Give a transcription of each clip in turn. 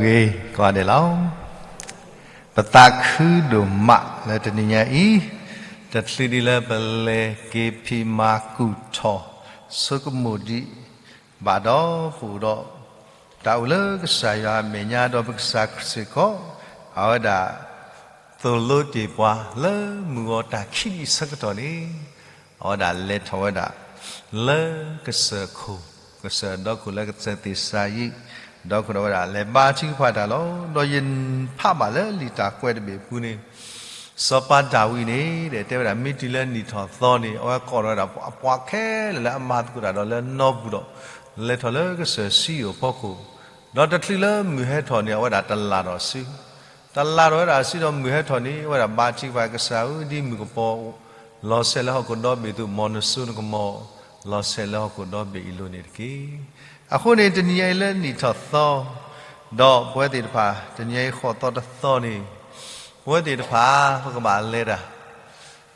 ဂ့ၤ ကိးဂၤဒဲးလီၤ. ပသးခုဒိၣ်မးလၢတနံၤညါအံၤ, တချုးဒံးလၢပလဲၤက့ၤဖံးမၤကူၣ်ထီၣ် ဆိကမိၣ်ဒံးဘၣ်ဒီး ပအိၣ်ဒီး တၢ်အိၣ်လၢကစၢ်ယွၤအမဲာ်ညါ ဒီးပကစၢ်ခရံာ်စ့ၢ်ကီး အဝဲဒၣ် သိၣ်လိတ့ၢ်ပှၤလၢမုၢ်ဂီၤတၢ်ခံနံၣ်အဆၢကတီၢ်န့ၣ် အဝဲဒၣ်လဲၤထီၣ်ဝဲဒၣ် လၢကစၢၢ်ခိၣ်, ကစၢၢ်ဒီခိၣ်လၢကစၢၢ်သ့းစၤယံး, ဒီခိၣ်ဒီးဝဲဒၣ် လဲၤဘါထုကဖၣ်တၢ်လီၤ. ဒီးယဖးဘၣ်လၢလံာ်တၢ်ကွဲးတဘ့ၣ်အပူၤန့ၣ်, စီၤပၤဒၤဝံးန့ၣ် တဲဝဲဒၣ် မ့ၢ်တုၤလၢနံၣ်ထီၣ်သီန့ၣ် အဝဲကိးထီၣ်ဝဲဒၣ်ပှၤခဲလၢာ်လၢအမၤသကိးတၢ်ဒီးလၢနီပူၤဒီး လဲၤထီၣ်လၢကစၢၢ်စံယိၣ်အဖီခိၣ်, ဒီးတချုးလၢမုၢ်ဟဲထီၣ်န့ၣ် အဝဲဒၣ်တလၣ်ထီၣ်စု တလၣ်ထီၣ်ဝဲဒၣ်စုဒီးမုၢ်ဟဲထီၣ်န့ၣ် အဝဲဒၣ်ဘါထုကဖၣ် ကစၢ်ဧၢ, ဒ်မုၢ်ကပီၤ လီၤဆဲးလၢဟီၣ်ခိၣ်ဒီဘ့ၣ်အသိး မ်နစိနကမီၤ လီၤဆဲးလၢဟီၣ်ခိၣ်ဒီဘ့ၣ်အံၤအလိၤန့ၣ်တက့ၢ်. အဃိန့ၣ် တနံၤညါအံၤလၢနံၣ်ထီၣ်သီ ဒီးပဝဲသ့ၣ်တဖၣ် တနံၤညါအံၤဃိးသီတသီန့ၣ် ပဝဲသ့ၣ်တဖၣ် ပကဘၣ်လဲၤတၢ်,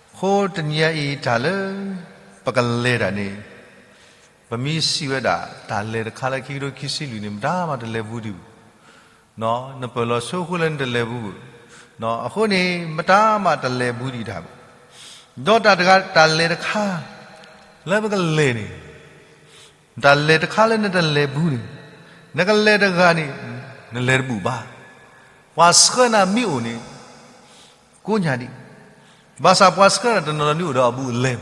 အဃိတနံၤညါအံၤတၢ်လၢ ပကလဲၤတၢ်န့ၣ် ပမ့ၢ်စံးဝဲဒၣ် တၢ်လဲၤတခါလၢခံကထိခံဆံလွံၢ်န့ၣ် မတၤမးတလဲၤဘူးဒံးဘၣ်. နပၢၢ်လီၤဆိဃိလၢနတလဲၤဘူးဘၣ်. အဃိန့ၣ် မတၤမးတလဲၤဘူးဒံးတၢ်ဘၣ်. ဒီးတၢ်တဂၤ တၢ်လဲၤတခါ လၢပကလဲၤန့ၣ် တၢ်လဲၤတခါလၢနတလဲၤဘူးန့ၣ် နကလဲၤတဂၤန့ၣ် နလဲၤတဘူးဘၣ်. ပှၤဆှၢနၤမ့ၢ်အိၣ်န့ၣ် ကိးညါဒံး, ဘၣ်ဆၣ်ပှၤဆှၢနၤတနီၤနီၤဒ်အိၣ်ဒီးအဘူးအလဲ,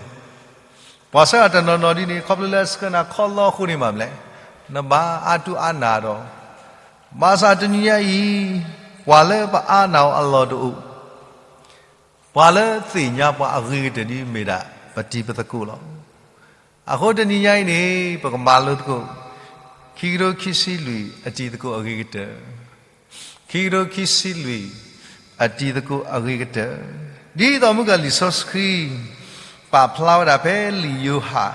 ပှၤဆှၢနၤတနီၤနီၤဒ်န့ၣ် ခီဖျိလၢအဆှၢနၤခီလီအဃိန့ၣ်မးမလဲၣ်, နဘၣ်အါတူၢ်အါနၢ်ဒီး, ဘၣ်ဆၣ်တနံၤညါအံၤ ပှၤလၢပအါနၢ်အီၤအလီၢ်တအိၣ်, ပှၤလၢသ့ၣ်ညါပှၤအဂ့ၤကတၢၢ်ဒ်မ့ၢ်ဒၣ် ပတံၤပသကိးလီၤ. အဃိတနံၤညါအံၤန့ၣ် ပကမၤလိသကိး ခံကထိခံဆံလွံၢ်အတံၤသကိးအဂ့ၤကတၢၢ်, ခံကထိခံဆံလွံၢ်အတံၤသကိးအဂ့ၤကတၢၢ်, ဒ်သိးမုၢ်ကလံာ်စီဆှံ ပာ်ဖျါဝဲဒၣ်ဖဲလံာ်ယိၤဟၣ်,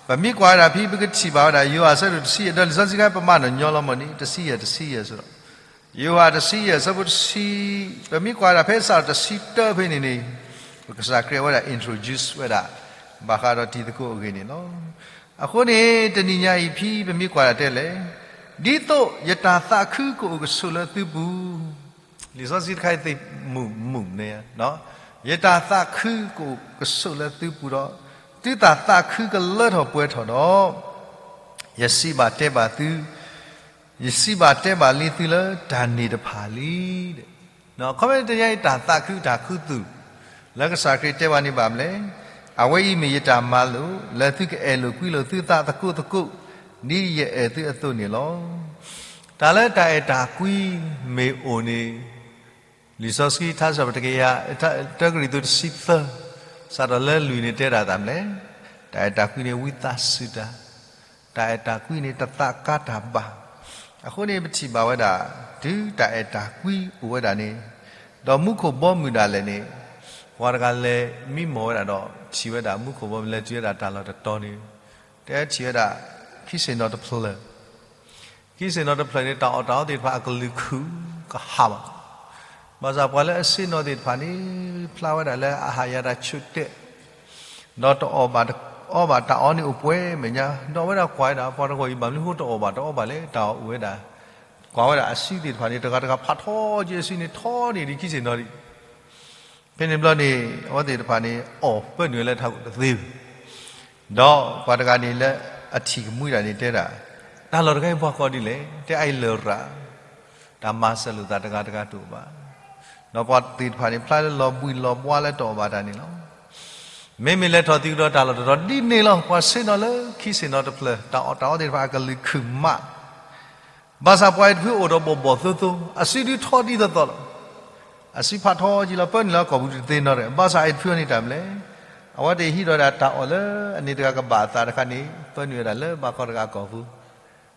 ပမ့ၢ်ကွၢ်ဝဲဒၣ်ဖဲ ပကထံၣ်ဘၣ်ဝဲဒၣ် ယိၤဟၣ်အဆၢဒိၣ်တဆံယဲၢ် ဒီးလံာ်စီဆှံခါ ပမၤနီၣ်ညီလီၤမၢ်န့ၣ် တဆံယဲၢ် တဆံယဲၢ်စ့ၢ်ဒီး, ယိၤဟၣ်တဆံယဲၢ် အဆၢဖိတဆံ, ပမ့ၢ်ကွၢ်ဒၣ်ဖဲစးထီၣ်တဆံတၢဖဲန့ၣ်န့ၣ်, ပကစၢ်ခရံာ်ဝဲဒၣ် introduce ဝဲဒၣ် ဘၣ်ဃးဒီးတံၤသကိးအဂ့ၢ်န့ၣ်လီၤ. အဃိန့ၣ် တနံၤညါအံၤဖံ ပမ့ၢ်ကွၢ်ဒၣ်တဲလဲၣ်, ဒ်သိးယတၢ်သးခုကအိၣ်ကဆိးလၢသုပူၤ, လံာ်စီဆှံတခါအံၤသ့ၣ်မုၢ်မုၢ်န့ၣ်, ယတၢ်သးခုကအိၣ်ကဆိးလၢသုပူၤဒီး, သုတၢ်သးခုကလၢထီၣ်ပှဲၤထီၣ်ဒီး, ယစံးဘၣ်တဲဘၣ်သု, ယစံးဘၣ်တဲဘၣ်လံသုလၢတၢ်န့ၣ်တဖၣ်လံ. ခီဖျိတနံၤညါအံၤတၢ်သးခုတၢ်ခူသူၣ် လၢကစၢ်ခရံာ်တဲဘၣ်န့ၣ်ဘၣ်မလဲၣ်, အဝဲအံၤမ့ၢ်ယတၢ်မၤလိာ် လၢသုကအဲၣ်လိာ်ကွံလိာ်သုသးသကိးသကိး ဒ်ယအဲၣ်သုအသိးန့ၣ်လီၤ. တၢ်လၢတၢ်အဲၣ်တၢ်ကွံမ့ၢ်အိၣ်န့ၣ်, လံာ်စီဆှံထါစံးပတကယၤ, တၢကရံၣ်သူးတဆံသၢ, စးထီၣ်လၢလွံၢ်န့ၣ်တဲဒၣ်တၢ်မလဲၣ်, တၢ်အဲၣ်တၢ်ကွံန့ၣ် ဝံသးစူၤတၢ်, တၢ်အဲၣ်တၢ်ကွံန့ၣ် တသးကါတၢ်ဘၣ်. အဃိန့ၣ် ပထံၣ်ဘၣ်ဝဲဒၣ် တုၤတၢ်အဲၣ်တၢ်ကွံအိၣ်ဝဲဒၣ်န့ၣ်, ဒီးမူခိၣ်ဘီမုၢ်ဒၣ်လဲာ်န့ၣ်, ပှၤတဂၤလဲၤမံမီၢ်ဝဲဒၣ်ဒီး ထံၣ်ဝဲဒၣ်မူခိၣ်ဘီမုၢ်လဲၤတုၤဝဲဒၣ်တၢ်လီၢ်တတီၤန့ၣ်, တဲထံၣ်ဝဲဒၣ် ခံဆ့ၣ်နီၤတဖျၢၣ် ခံဆ့ၣ်နီၤတဖျၢၣ်န့ၣ် တၢ်အီၣ်တၢ်အီသ့ၣ်တဖၣ်အကလုာ်ခုၣ်ကဟးဘၣ်. ဘၣ်ဆၣ်ပှၤလၢအဆ့ၣ်နီၤသ့ၣ်တဖၣ်န့ၣ် ဖျါဝဲဒၣ်လၢအဟးယၤတၢ်ဆူၣ်တဲာ်, ဒီးတအီၣ်ဘၣ်တအီဘၣ် တၢ်အီန့ၣ်အိၣ်ပှဲၤမဲာ်ညါ, ဒီးအဝဲဒၣ်ကွၢ်ဝဲဒၣ် ပှၤတဂီၤအံၤဘၣ်မနုၤဃိတအီၣ်ဘၣ်တအီဘၣ်လဲၣ်, တၢ်အီၣ်အိၣ်ဝဲဒၣ်, ကွၢ်ဝဲဒၣ်အစုသ့ၣ်တဖၣ်န့ၣ် တဂၤတဂၤဖးထီက့ၤအစုန့ၣ်ထီန့ၢ်ဒံးခံဆ့ၣ်နီၤဒံး ဖဲန့ၣ်ဘျီန့ၣ် အဝဲသ့ၣ်တဖၣ်န့ၣ် အီၣ်ပၢနုာ်ဝဲလၢထးခိၣ်တသ့ဘၣ်. ဒီးပှၤတဂၤန့ၣ်လၢအထံၣ်ကမှံတၢ်န့ၣ်တဲဒၣ်, တၢ်လီၢ်တခါအံၤပှၤကိးဒ်လဲၣ်, တဲအအံၤလၢရၣ်, တၢ်မၤစၢၤလိာ်သးတဂၤတဂၤတအိၣ်ဘၣ်. ဒီးပှၤသ့ၣ်တဖၣ်န့ၣ် ဖျါလၢလီၤဘှံးလီၤဘှါလၢတအီၣ်ဘၣ်တၢ်န့ၣ်လီၤ. မ့မ့ၢ်လဲၤထီၣ်သံကဒီးတၢ်လီၢ်တတီၤဒ်န့ၣ်လီၤ. ပှၤဆ့ၣ်နီၤလၢခံဆ့ၣ်နီၤတဖျၢၣ် တၢ်အီၣ်တၢ်အီသ့ၣ်တဖၣ်အကလုာ်ခုၣ်မး ဘၣ်ဆၣ်ပှၤအံၤတဖုအိၣ်ဒီးဘီၣ်ဘီၣ်သိသိ, အစုဒုးထီဒ်သိးသိးလီၤ. အစုဖးထီက့ၤလီၤ ပၢနုာ်လၢအကီၢ်ပူၤတသ့နီတဂၤ, ဘၣ်ဆၣ်အံၤတဖုအီၤန့ၣ်တၢ်မနုၤလဲၣ်, အဝဲသ့ၣ်ဟံးဒီးဒၣ်တၢ်အီၣ်လၢအန့ၣ်တဂၤကဘၣ်အသးတခါန့ၣ် ပၢနုာ်ဝဲဒၣ်လၢဘၣ်ကီတဂၤအကီၢ်ပူၤ,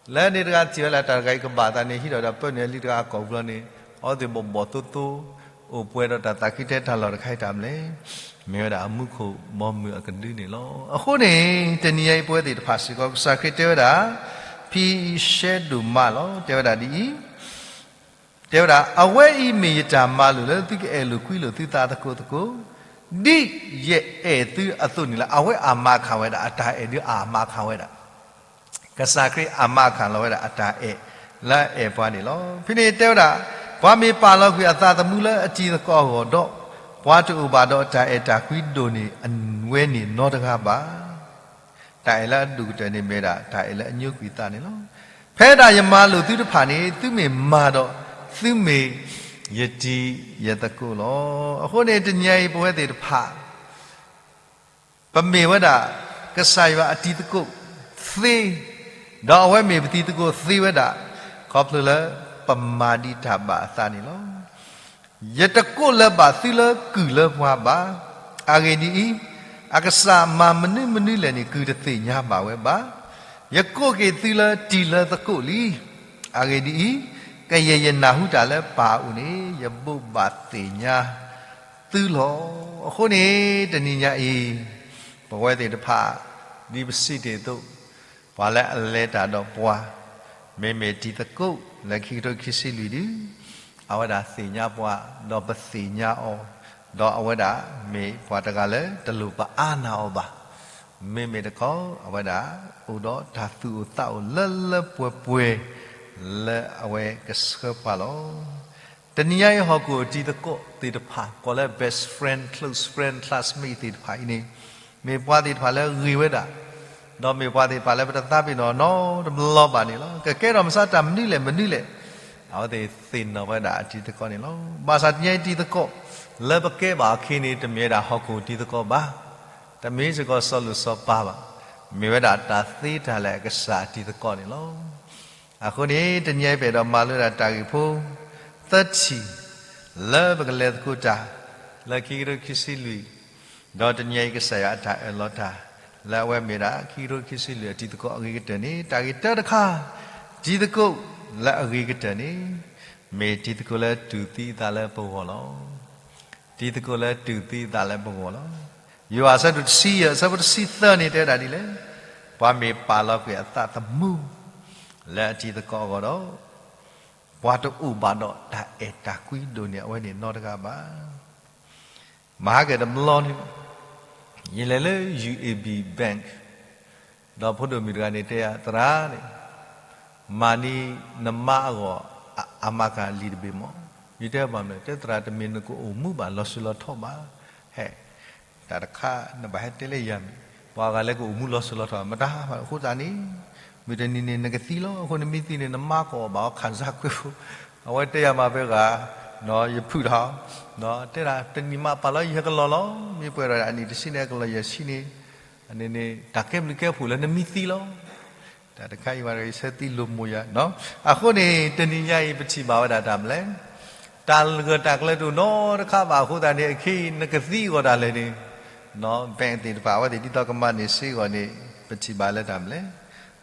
လၢန့ၣ်တဂၤထံၣ်ဝဲဒၣ်တၢ်တဂၤအံၤကဘၣ်အသးန့ၣ် ဟံးဒီးဒၣ်ပၢနုာ်လၢလံာ်တဂၤအကီၢ်ပူၤလီၤန့ၣ်, အဝဲသ့ၣ်ဘီၣ်ဘီၣ်သိသိ အိၣ်ပှဲၤဒီးတၢ်သးခုတဲတၢ်လီၢ်တခါအံၤတၢ်မနုၤလဲၣ်, မ့ၢ်ဝဲဒၣ်အမူခိၣ်ဘီမုၢ်အကဒုန့ၣ်လီၤ. အဃိန့ၣ် တနံၤညါအံၤပဝဲသ့ၣ်တဖၣ်စ့ၢ်ကီး ကစၢ်ခရံာ်တဲဝဲဒၣ် ဖံအံၤရှဲဒိၣ်မးလီၤ. တဲဝဲဒၣ်ဒ်အံၤ, တဲဝဲဒၣ် အဝဲအံၤမ့ၢ်ယတၢ်မၤလိာ်လၢသုကအဲၣ်လိာ်ကွံလိာ်သုသးသကိးသကိး, ဒ်ယအဲၣ်သုအသိးန့ၣ်လီၤ. အဝဲအမၤခးဝဲဒၣ် အတၢ်အဲၣ်ဒုးအမၤခးဝဲဒၣ် ကစၢ်ခရံာ်အမၤခးလီၤဝဲဒၣ်အတၢ်အဲၣ် လၢအအဲၣ်ပှၤန့ၣ်လီၤ. ဖဲန့ၣ်တဲဝဲဒၣ်, ပှၤမ့ၢ်ပာ်လီၤကွံာ်အသးသမူလၢအတံၤသကိးအဂီၢ်ဒီး, ပှၤတအိၣ်ဘၣ်ဒီးတၢ်အဲၣ်တၢ်ကွံဒိၣ်န့ၢ်အဝဲန့ၣ်နီတဂၤဘၣ်. တၢ်အဲၣ်လၢအဒိၣ်ကတၢၢ်န့ၣ်မ့ၢ်ဝဲဒၣ် တၢ်အဲၣ်လၢအညိကွံာ်သးန့ၣ်လီၤ. ဖဲဒၣ်ယမၤလိာ်သုတဖၣ်န့ၣ် သုမ့ၢ်မၤဒီး, သုမ့ၢ်ယတံၤယသကိးလီၤ. အဃိန့ၣ် တနံၤအံၤပဝဲသ့ၣ်တဖၣ် ပမ့ၢ်ဝဲဒၣ် ကစၢ်ယွၤအတံၤသကိးသ့, ဒီးအဝဲမ့ၢ်ပတံၤသကိးသ့ဝဲဒၣ်, ခီဖျိလၢပမၤဒံးတၢ်ဘၣ်အသးန့ၣ်လီၤ. ယတကိးလၢၤဘၣ်သုလၢကုၢ်လၢပှၤဘၣ်. အဂ့ၢ်ဒ်အံၤ, အကစၢ်မၤမနုၤမနုၤလဲၣ်န့ၣ် ကုၢ်တသ့ၣ်ညါဘၣ်ဝဲဘၣ်. ယကိးက့ၤသုလၢတံၤလၢသကိးလံ. အဂ့ၢ်ဒ်အံၤ, ကယဲၢ်ယနၢ်ဟူတၢ်လၢပၢ်အအိၣ်န့ၣ် ယဘိးဘၣ်သ့ၣ်ညါသုလီၤ. အဃိန့ၣ် တနံၤညါအံၤ ပဝဲသ့ၣ်တဖၣ် ဒ်ပစံးတ့ၢ်အသိး, ပှၤလၢအလဲၤတၢ်ဒီးပှၤ, မ့မ့ၢ်တံၤသကိးလၢခံကထိခံဆံလွံၢ်ဒု, အဝဲဒၣ်သ့ၣ်ညါပှၤ, ဒီးပသ့ၣ်ညါအီၤ, ဒီးအဝဲဒၣ်မ့ၢ်ပှၤတဂၤလၢတလိၣ်ပအါနာ်အီၤဘၣ်. မ့မ့ၢ်တခီ အဝဲဒၣ်အိၣ်ဒီးတၢ်သူၣ်အိၣ်သးအိၣ်လၢလၢပှဲၤပှဲၤ လၢအဝဲကဆှၢပှၤလီၤ. တနံၤညါအံၤဟီၣ်ခိၣ်အတံၤသကိးသ့ၣ်တဖၣ် ကိးလၢ best friend, close friend, classmate သ့ၣ်တဖၣ်အံၤန့ၣ်, မ့ၢ်ပှၤသ့ၣ်တဖၣ်လၢဂ့ၤဝဲဒၣ်, ဒီးမ့ၢ်ပှၤသ့ၣ်တဖၣ်လၢပတသးပ့ၤနီၣ်နီတဘျီဘၣ်န့ၣ်လီၤ. ကကဲထီၣ်မဆါတၢ်မနုၤလဲၣ်မနုၤလဲၣ်, အဝဲသ့ၣ်သ့ၣ်နီၣ်ဝဲဒၣ်အတံၤသကိးန့ၣ်လီၤ. ဘၣ်ဆၣ်တနံၤညါအံၤတံၤသကိး လၢပကဲဘၣ်အီၤခဲအံၤန့ၣ် တမ့ၢ်ဝဲဒၣ်ဟီၣ်ခိၣ်တံၤသကိးဘၣ်. တမ့ၢ်စ့ၢ်ကီးစီၤလိၤစီၤပၤဘၣ်. မ့ၢ်ဝဲဒၣ်တၢ်သ့တၢ်လၢအကစၢ်အတံၤသကိးန့ၣ်လီၤ. အဃိန့ၣ် တနံၤညါအံၤပအဲၣ်ဒိးမၤလိဒၣ်တၢ်ဂ့ၢ်ဖိ သၢထံၣ် လၢပကလဲၤသကိးတၢ် လၢခံကထိခံဆံလွံၢ်, ဒီးတနံၤညါအံၤကစၢ်ယွၤအတၢ်အၢၣ်လီၤတၢ် လၢအဝဲမ့ၢ်ဒၣ်ခံကထိခံဆံလွံၢ်အတံၤသကိးအဂ့ၤကတၢၢ်န့ၣ် တၢ်ဂ့ၢ်တၢတခါ, တံၤသကိးလၢအဂ့ၤကတၢၢ်န့ၣ် မ့ၢ်တံၤသကိးလၢတူၢ်သံအသးလၢပဂီၢ်လီၤ. တံၤသကိးလၢတူၢ်သံအသးလၢပဂီၢ်လီၤ. ယိၤဟၣ်အဆၢဒိၣ်တဆံယဲၢ် အဆၢဖိတဆံသၢန့ၣ် တဲဝဲဒၣ်ဒ်လဲၣ်, ပှၤမ့ၢ်ပာ်လီၤကွံာ်အသးသမူ လၢအတံၤသကိးအဂီၢ်ဒီး ပှၤတအိၣ်ဘၣ်ဒီးတၢ်အဲၣ်တၢ်ကွံဒိၣ်န့ၢ်အဝဲန့ၣ်နီတဂၤဘၣ်. မဟါကတဘျီန့ၣ် ယလဲၤလၢ ယူဢေဘံၣ် bank ဒီးဖိဒိၣ်မုၣ်တဂၤန့ၣ်တဲယၤ သရၣ်န့ၣ် မၤန့ၢ်နမါအဂီၢ် အမၤကၤလံာ်တဘ့ၣ်မး. ယတဲဘၣ်မနုၤလဲၣ်, တဲသရၣ်တမ့ၢ်နကအိၣ်မူဘၣ် လီၤစိၤလီၤထီဘၣ်. ဟဲ တၢ်တခါနဘၣ်ဟဲတဲလၢယၤမ့ၢ် ပှၤဂၤလၢကအိၣ်မူလီၤစိၤလီၤထီ မတၤဘၣ်အဃိသတးန့ၣ် မုၢ်တနံၤန့ၣ် နကသံလီၤ. အဃိန့ၣ်မ့ၢ်သံန့ၣ် နမါကအိၣ်ဘၣ်အီၤ ခံစားခွင့် ဖိ အဝဲတဲယၤမၤဖဲဂၤ ယဖုၣ်ထီၣ် တဲဒၣ် တနံၣ်မးပာ်လီၤယဲၢ်ကလီၢ်လီၤ. မ့ၢ်ပှဲၤဒီးအနံၣ်တဆံန့ၣ် ကလီၢ်ယဲၢ်ဆံန့ၣ် အန့ၣ်န့ၣ် တၢ်ကဲဘျုးကဲဖှိၣ်လၢနမ့ၢ်သံလီၤ. တၢ်တခါအံၤဝဲ ယဆၢသံလိာ်မိၢ်ယၤ အဃိန့ၣ် တနံၤညါအံၤ ပထံၣ်ဘၣ်ဝဲဒၣ်တၢ်မနုၤလဲၣ်, တၢ်ဂၢၢ်တၢ်ကျၢၤတအိၣ်နီတခါဘၣ်အဃိသတးန့ၣ် အခဲအံၤနကသံအဂီၢ်ဒၣ်လဲာ်န့ၣ် bank သ့ၣ်တဖၣ် အဝဲသ့ၣ်ဒ်သိးကမၤန့ၢ်စ့အဂီၢ်န့ၣ် ပထံၣ်ဘၣ်လၢတၢ်မနုၤလဲၣ်,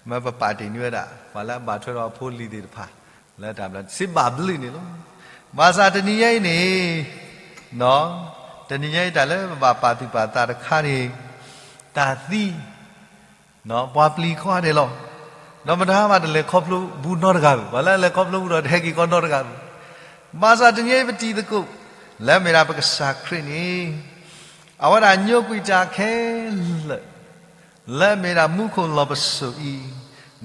မ့ၢ်ပပာ်တ့ၢ်န့ၢ်ဝဲဒၣ် ပှၤလၢအဘၣ်ထွဲဒီးအဖိအလံၤသ့ၣ်တဖၣ် လၢတၢ်ဘျၢ စံးဘၣ်ဘျုးန့ၣ်လီၤ. ဘၣ်ဆၣ်တနံၤညါအံၤန့ၣ် တနံၤညါအံၤတၢ်လၢပဘၣ်ပာ်သူၣ်ပာ်သးတခါန့ၣ် တၢ်သံ ပှၤပျံၤခွါန့ၣ်လီၤ. ဒီးမတၤမးတလဲၤခီဖျိဘူးနီတဂၤဘၣ်, ပှၤလၢအလဲၤခီဖျိဘူးဒီးတဟဲက့ၤကီနီတဂၤဘၣ်. ဘၣ်ဆၣ်တနံၤညါအံၤပတံၤသကိး လၢမ့ၢ်ဒၣ်ပကစၢ်ခရံာ်န့ၣ် အဝဲဒၣ်ညိကွံာ်တၢ်ခဲလၢာ် လၢအမ့ၢ်ဒၣ်မူခိၣ်လီၢ်ပစိာ်အံၤ, ဒီး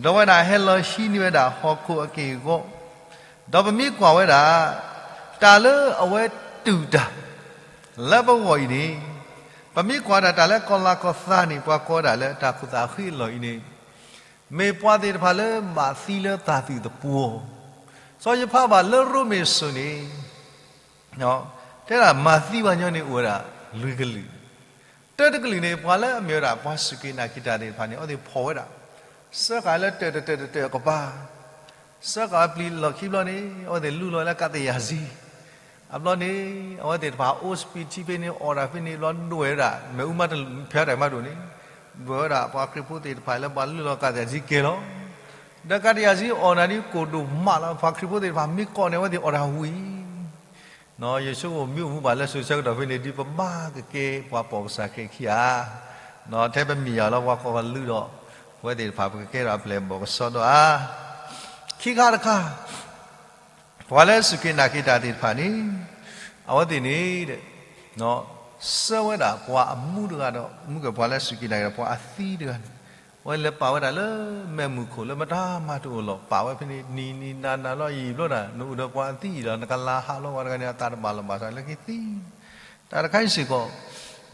အဝဲဒၣ်ဟဲလီၤဟံးန့ၢ်ဝဲဒၣ်ဟီၣ်ခိၣ်အက့ၢ်အဂီၤ, ဒီးပမ့ၢ်ကွၢ်ဝဲဒၣ် တၢ်လၢအဝဲတူၢ်တၢ် လၢပဂီၢ်အံၤန့ၣ်, ပမ့ၢ်ကွၢ်ဒၣ်တၢ်လၢကီၢ်လၤကီၢ်သးန့ၣ် ပှၤကိးဒၣ်လၢတၢ်ခိၣ်သးဃံအလီၢ်အံၤန့ၣ်, မ့ၢ်ပှၤသ့ၣ်တဖၣ်လၢဘၣ်သံလၢတၢ်သံၣ်သပှီၤ, စီၤယိၤဖးဘၣ်လၢရိမ့ၤစိၤန့ၣ် တဲဒၣ်မၤသံပှၤညီန့ၣ်အိၣ်ဝဲဒၣ်လွံၢ်ကလုာ်, တၢတကလုာ်န့ၣ် ပှၤလၢအမ့ၢ်ဝဲဒၣ်ပှၤစူၢ်က့ၤနာ်က့ၤတၢ်သ့ၣ်တဖၣ်န့ၣ် အဝဲသ့ၣ်ဖီၣ်ဝဲဒၣ်, စၢဃာ်လၢတၢၢ်တတၢၢ်တတၢၢ်အကပၤ စၢဃာ်ဝဲပျံၤလီၢ်ခံဘျီန့ၣ် အဝဲသ့ၣ်လူလီၤလၢကးသယၢ်စံ, အဘျီန့ၣ် အဝဲသ့ၣ်တဖၣ်အိၣ်စပံးထံဖဲန့ၣ် အီၣ်တၢ်ဖဲန့ၣ် ဘျီဒွဲၣ်ဝဲဒၣ် မ့ၣ်အူမးတဖဲးတၢ်မးဒိၣ်န့ၣ်, ဒွဲၣ်ဝဲဒၣ်ပှၤခရံာ်ဖိသ့ၣ်တဖၣ်လၢပှၤလူလီၤကးသယၢ်စံကဲလီၤ. ဒီးကးသယၢ်စံအီၣ်နၤဒ်ကိၣ်ဒိၣ်မးလီၤ, ပှၤခရံာ်ဖိသ့ၣ်တဖၣ်မ့ၢ်ကိးန့ၣ် အဝဲသ့ၣ်အီၣ်တၢ်ဝံၤ ယဆိကမိၣ်မ့ၢ်အိၣ်မူဘၣ်လၢစိၤဆၢကတီၢ်ဖဲန့ၣ် ဒ်ပဘၣ်ကကဲပှၤပိာ်ကစၢ်ခရံာ်ခံဧါ, ထဲပမ့ၢ်ယၤလၢပှၤကိးပှၤလူဒီး ပဝဲသ့ၣ်တဖၣ် ပကကဲထီၣ်အပျဲၢ်အဘီၣ်ကစီဒီဧါ. ခံခါတခါ ပှၤလၢစူၢ်က့ၤနာ်က့ၤတၢ်သ့ၣ်တဖၣ်န့ၣ် အဝဲသ့ၣ်န့ၣ် ဆှၢဝဲဒၣ်ပှၤအမူတဂၤဒီး မူကပှၤလၢစူၢ်က့ၤနာ်က့ၤဒီးပှၤအသံတဂၤန့ၣ် ဝဲလဲၤပာ်ဝဲဒၣ်လၢ မဲးမုၢ်ခိၣ်လၢမတၤမၤတအိၣ်လီၤ ပာ်ဝဲဖဲန့ၣ် နံၤနံၤနၤနၤလီၤ ယံာ်ဘျီဒၣ် နအိၣ်ဒီးပှၤသံအံၤလီၤ နကလၤဟးလီၤ ပှၤတဂၤန့ၣ် အသးတဘၣ်လီၤ ဘၣ်ဆၣ်လၢကသံ တၢ်တခါအံၤစ့ၢ်ကီး